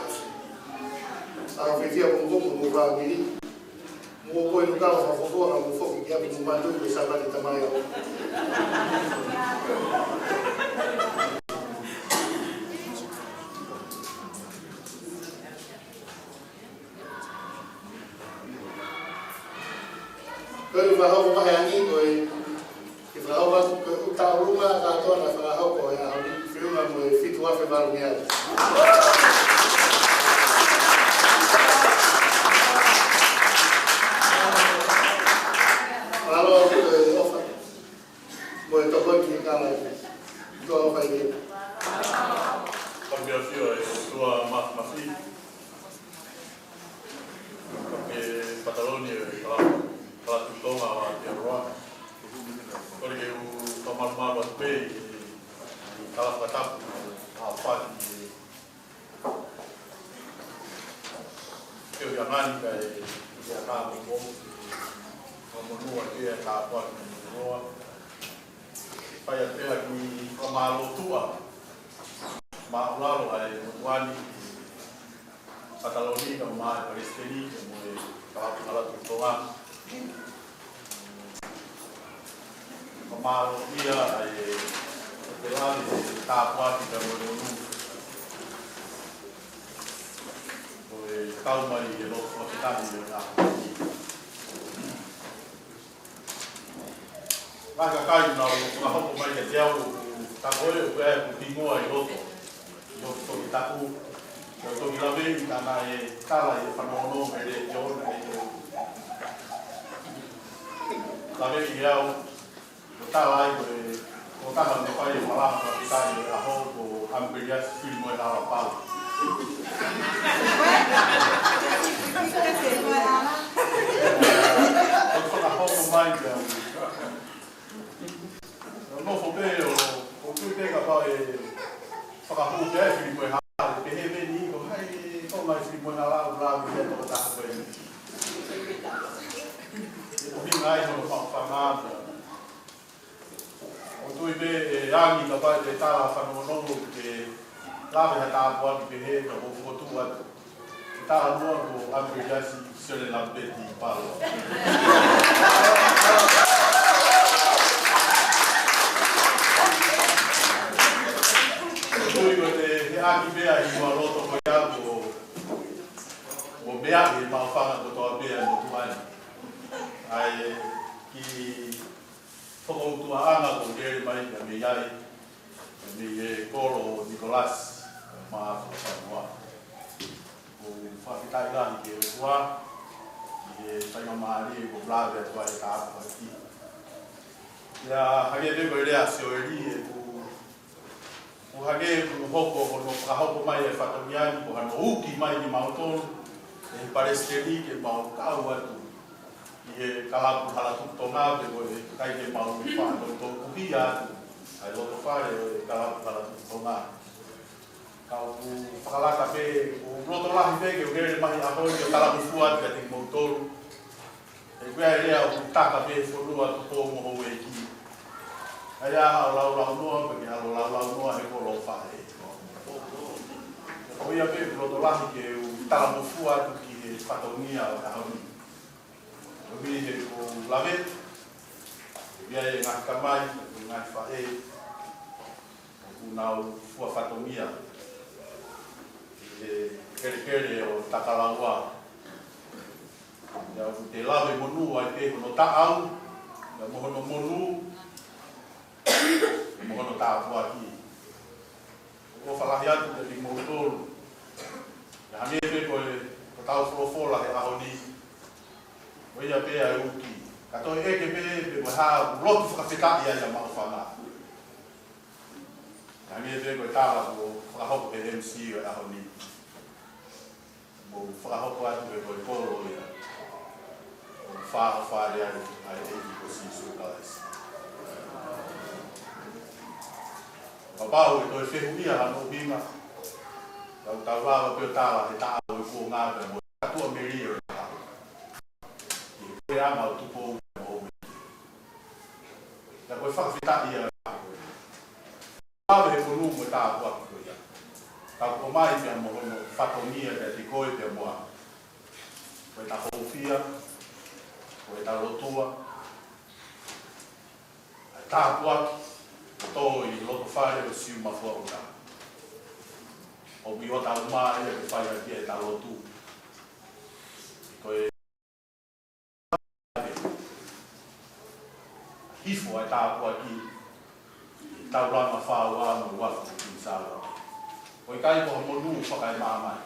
ʻaho fiefia mo hoʻomou fāmili. Mou ō ʻo kau fakafofonga mo foki ki ʻapi mo mātuʻa ko e Sāpate Tamai ʻo. Ko e fakahoko mai ange ko e Ke fakahoko atu ko e ʻū tauʻolunga kātoa naʻe fakahoko he ʻaho ni, feʻunga mo e fitu afe valungeau. Mālō ʻaupito e ʻofa mo e tokoni ki he kalapu. Tuʻa ʻofa ʻi he. Ka ke afio e ʻOtua Māfimafi. Ka ke pataloni e kalapu, kalapu Tonga ʻo Aotearoa. Kole ke u fakamalumalu atu pē ʻi he kalapu fakatapu ʻa Faki ʻi he ʻoiangani kae ʻi he ʻakā momo. Ka monua ke ʻa Faki mo Noa. Fai atu pē ha kiʻi fakamālō tuʻa. Māʻulalo ʻa e motuʻa ni. Pataloni ka mo e palesiteni, ka mo e kalapu kalapu Tonga. Ka mālō ia ʻa e, ʻa e pelali e tāpuaki ka mo e monū. Ko e kau mai e lotu fakatahi e ka. Ngaahi kakai naʻa nau fakahoko mai kiate au, ka ko e ʻoku ʻi ai ʻeku hingoa ʻi loto. ʻI loto toki taku, ʻi loto toki laveʻi, ka naʻe tala ʻi he fanongonongo he letiō naʻe laveʻi au, ʻo tala ai ko e, ko e taha naʻe fai e malanga fakafetaʻi he ʻaho ko ʻAmipeliasi Filimoehala Pala. ʻO fakahoko mai pē au. ʻO nofo pē ʻo, ʻo tui pē kapau ʻe fakahū pē ʻa e Filimoehala, pehē pē ni ko hai, ko mai Filimoehala ʻo lave pē tokotaha ko ē. ʻO hinga ai hono fakafanga. ʻO tui pē ʻe angi kapau te tala fanongonongo ke Lave ha tāpuaki pehē, ka ʻoku ou fokotuʻu atu. Talanoa ko ʻAmipeliasi Sione Lamipeti Palo. Tui ko e, he ʻaki pea ʻi he loto ko ia ko, ko e meʻa ʻi he maʻufanga kotoa pē ʻa e motuʻa ni. ʻA e kiʻi fokoutuʻaʻanga ko e lele mai ka mei ai, mei he kolo ʻo Nikolasi, ʻo Maʻafu Fanua. ʻOku ou fakafetaʻi lahi ki he ʻOtua, ʻi he faingamālie kuo lave atu ai e tāpuaki. ʻIo, hangē pē ko e lea ʻa Sioeli, ʻoku, ʻoku hangē ʻoku hoko hono fakahoko mai e fatongia ni, ko hano uki mai kimautolu ʻe he palesiteni ke mau kau atu ʻi he Kalapu Halatuʻu Tonga, pe ko e kakai ke mau faʻa toutou kuhia atu ʻa e loto fale ʻo e Kalapu Halatuʻu Tonga. Ka ʻoku fakalaka pē, ʻoku ou loto lahi pē ke u lele mai he ʻaho ni ʻo talangofua atu kiate kimoutolu. He ko e lea ʻoku taka pē he fonua Tupou mo Houʻeiki. ʻA ia ʻoku laulaunoa, pea ke ʻalu ʻo laulaunoa he kolo ʻo fale. Ko ia pē ʻoku ou loto lahi ke u talangofua atu ki he fatongia ʻo e ʻaho ni. Koeʻuhi he ʻoku ou lave, ʻoku ʻi ai e ngaahi tamai, ʻoku ʻi ai e ngaahi faʻē, ʻoku nau fua fatongia ʻi he kelekele ʻo Takalaua. ʻIo, ʻoku te lave monū ai pē hono taʻau, ʻio, mo hono monū, mo hono tāpuaki. ʻOku ou ʻofa lahi atu kiate kimoutolu. ʻIo, hangē pē ko e, ko ʻetau folofola he ʻaho ni. Ko ia pē ʻa e uki. Ka toe ʻeke pē, pe ko e hā ʻoku lotu fakafetaʻi ai ʻa e maʻufanga. Hangē pē ko e tala kuo fakahoko ʻe he M C ʻo e ʻaho ni. Mou fakahoko atu pē ko e kolo ia ʻoku fāʻofale ai ʻa e ʻEiki ko Sīsū Kalaisi. Kapau ʻe toe fehuʻia hano ʻuhinga, ka ʻoku tau lava pē ʻo tala he taʻau ʻo e kuonga pea mo e katuʻamelie ʻo e taʻau. ʻI he puleʻanga ʻo Tupou mo Houʻeiki. Ka ko e fakafetaʻi ia ʻa ko e. Lave he monū mo e tāpuaki ko ia. Ka ʻoku ʻomai pea mo hono fatongia kiate koe pea mo au. Ko ʻeta hōifua, ko ʻeta lotua, ʻa e tāpuaki, ʻoku tō ʻi he loto fale ʻo Siumafuaʻuta. ʻOku ʻi hota uma ia ke fai ʻaki ʻeta lotu. Ko e hifo ʻa e tāpuaki, taulanga fā ua mo e uafu ki Saua. ʻOku ʻikai ko ha monū fakaemāmani.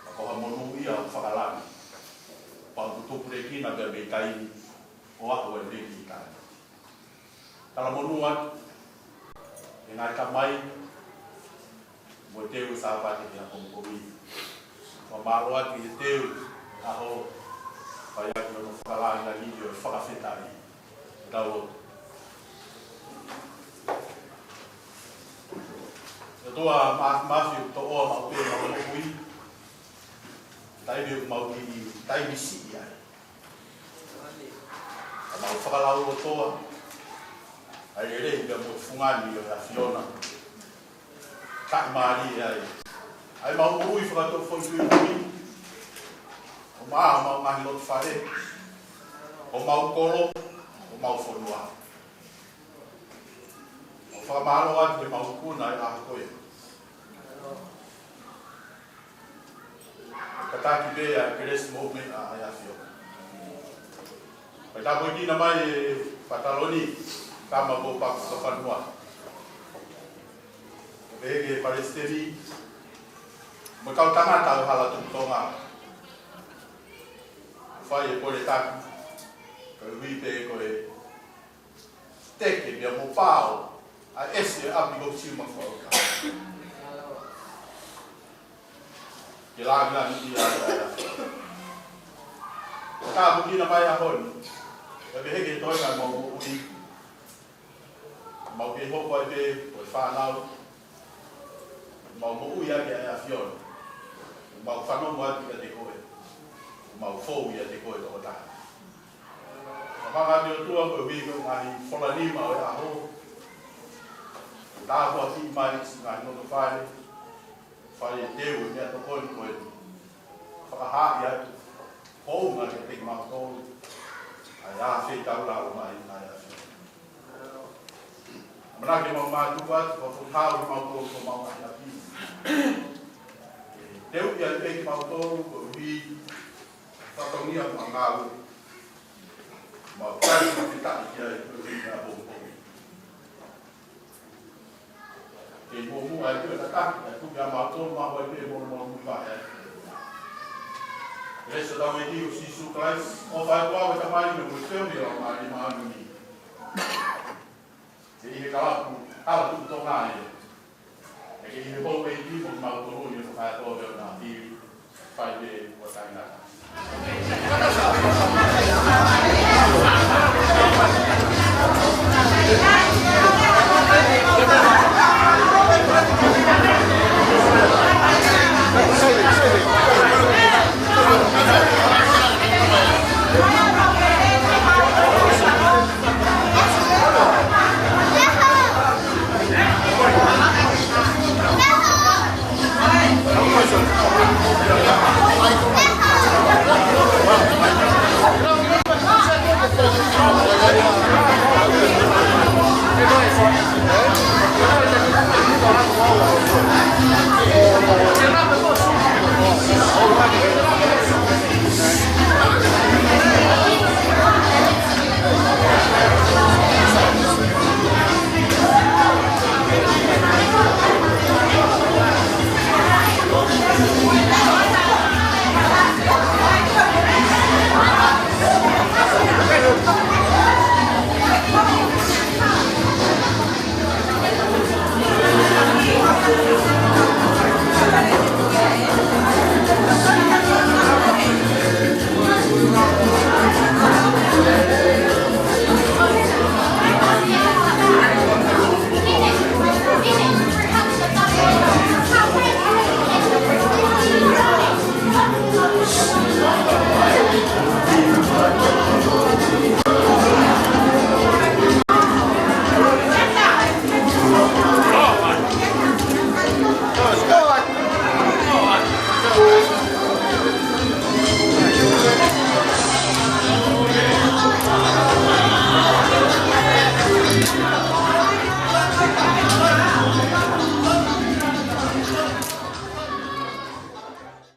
Ka ko ha monū ia ʻoku fakalangi. Pea ʻoku tupulekina pea mei taimi ʻo aʻu ai pē ki taimi. Talamonū atu, ʻe ngaahi tamai, mo e teu Sāpate ʻi he ʻaho ko eni. Fakamālō atu ʻi he teu, ʻaho, fai atu hono fakalāngilangi ʻo e fakafetaʻi. Tau lotu. ʻOtua Māfimafi, ʻoku toʻoa maʻu pē ʻemau moʻui. Taimi ʻoku mau ʻi, taimi siʻi ai. Ka mau fakalaulotoa ʻa e lelei pea mo e fungani ʻo e ʻAfiona. Taʻimālie ai ʻa ʻemau moʻui fakatuʻafoʻituitui. ʻO mau, ʻo mau ngaahi loto fale. ʻO mau kolo, ʻo mau fonua. ʻOku fakamālō atu he mau ikuna ʻi he ʻaho ko eni. Kātaki pē ʻa e kelesi mo e meʻa ʻa e ʻAfiona. Pea tāpuekina mai ʻe Pataloni, Tama Pōpaku Fakafanua. Pea pehē ki he Palesiteni, mo e kau tangata ʻo e Halatuʻu Tonga. Fai e kole taki, koeʻuhi pē ko e teke pea mo pao ʻa e ʻesi ʻo e ʻapi ko Siumafuaʻuta. Ke lāngilangiʻia ai ʻa e ʻAfiona. Tāpuekina mai ʻa e ʻaho ni. Pea pehē ki he toenga ʻemau moʻui. Mau kei hoko ai pē ko e fānau. Mau moʻui ʻaki ʻa e ʻAfiona. Mau fanongo atu kiate koe. Mau fou ʻiate koe tokotaha. Ka manga ʻOtua, koeʻuhi ko e ngaahi fola nima ʻo e ʻaho. Tāpuakiʻi mai siʻi ngaahi loto fale, fai e teu e meʻatokoni ko eni. Fakahaaʻi atu hounga kiate kimautolu ʻa e ʻaho fetaulaki mai ʻa e ʻAfiona. ʻAmanaki ke mau mātuku atu, fakafetaulaki kimautolu ko mau ʻahiʻapi. Teu ia ʻe kimautolu koeʻuhi fatongia mo e ngāue. Mau tali mo fetaulaki ki ai koeʻuhi ko e ʻapongipongi. Ke muʻomuʻa ai pē ʻa e tataki, ʻa e tuku kimautolu mo e ʻaho pē mo e mo muka ai. Lesa tau e dio Sīsū Kalaisi, ʻofa ʻa e ʻOtua ko e Tamai, mo e feohi ʻa e Laumālie Māʻoniʻoni. Ke ʻi he kalapu, ala tuku tonga ia. Ke ʻi he houʻeiki mo kimautolu ʻi he fakaekoa ʻo e ʻaho ni. Fai pē ʻo taʻengata.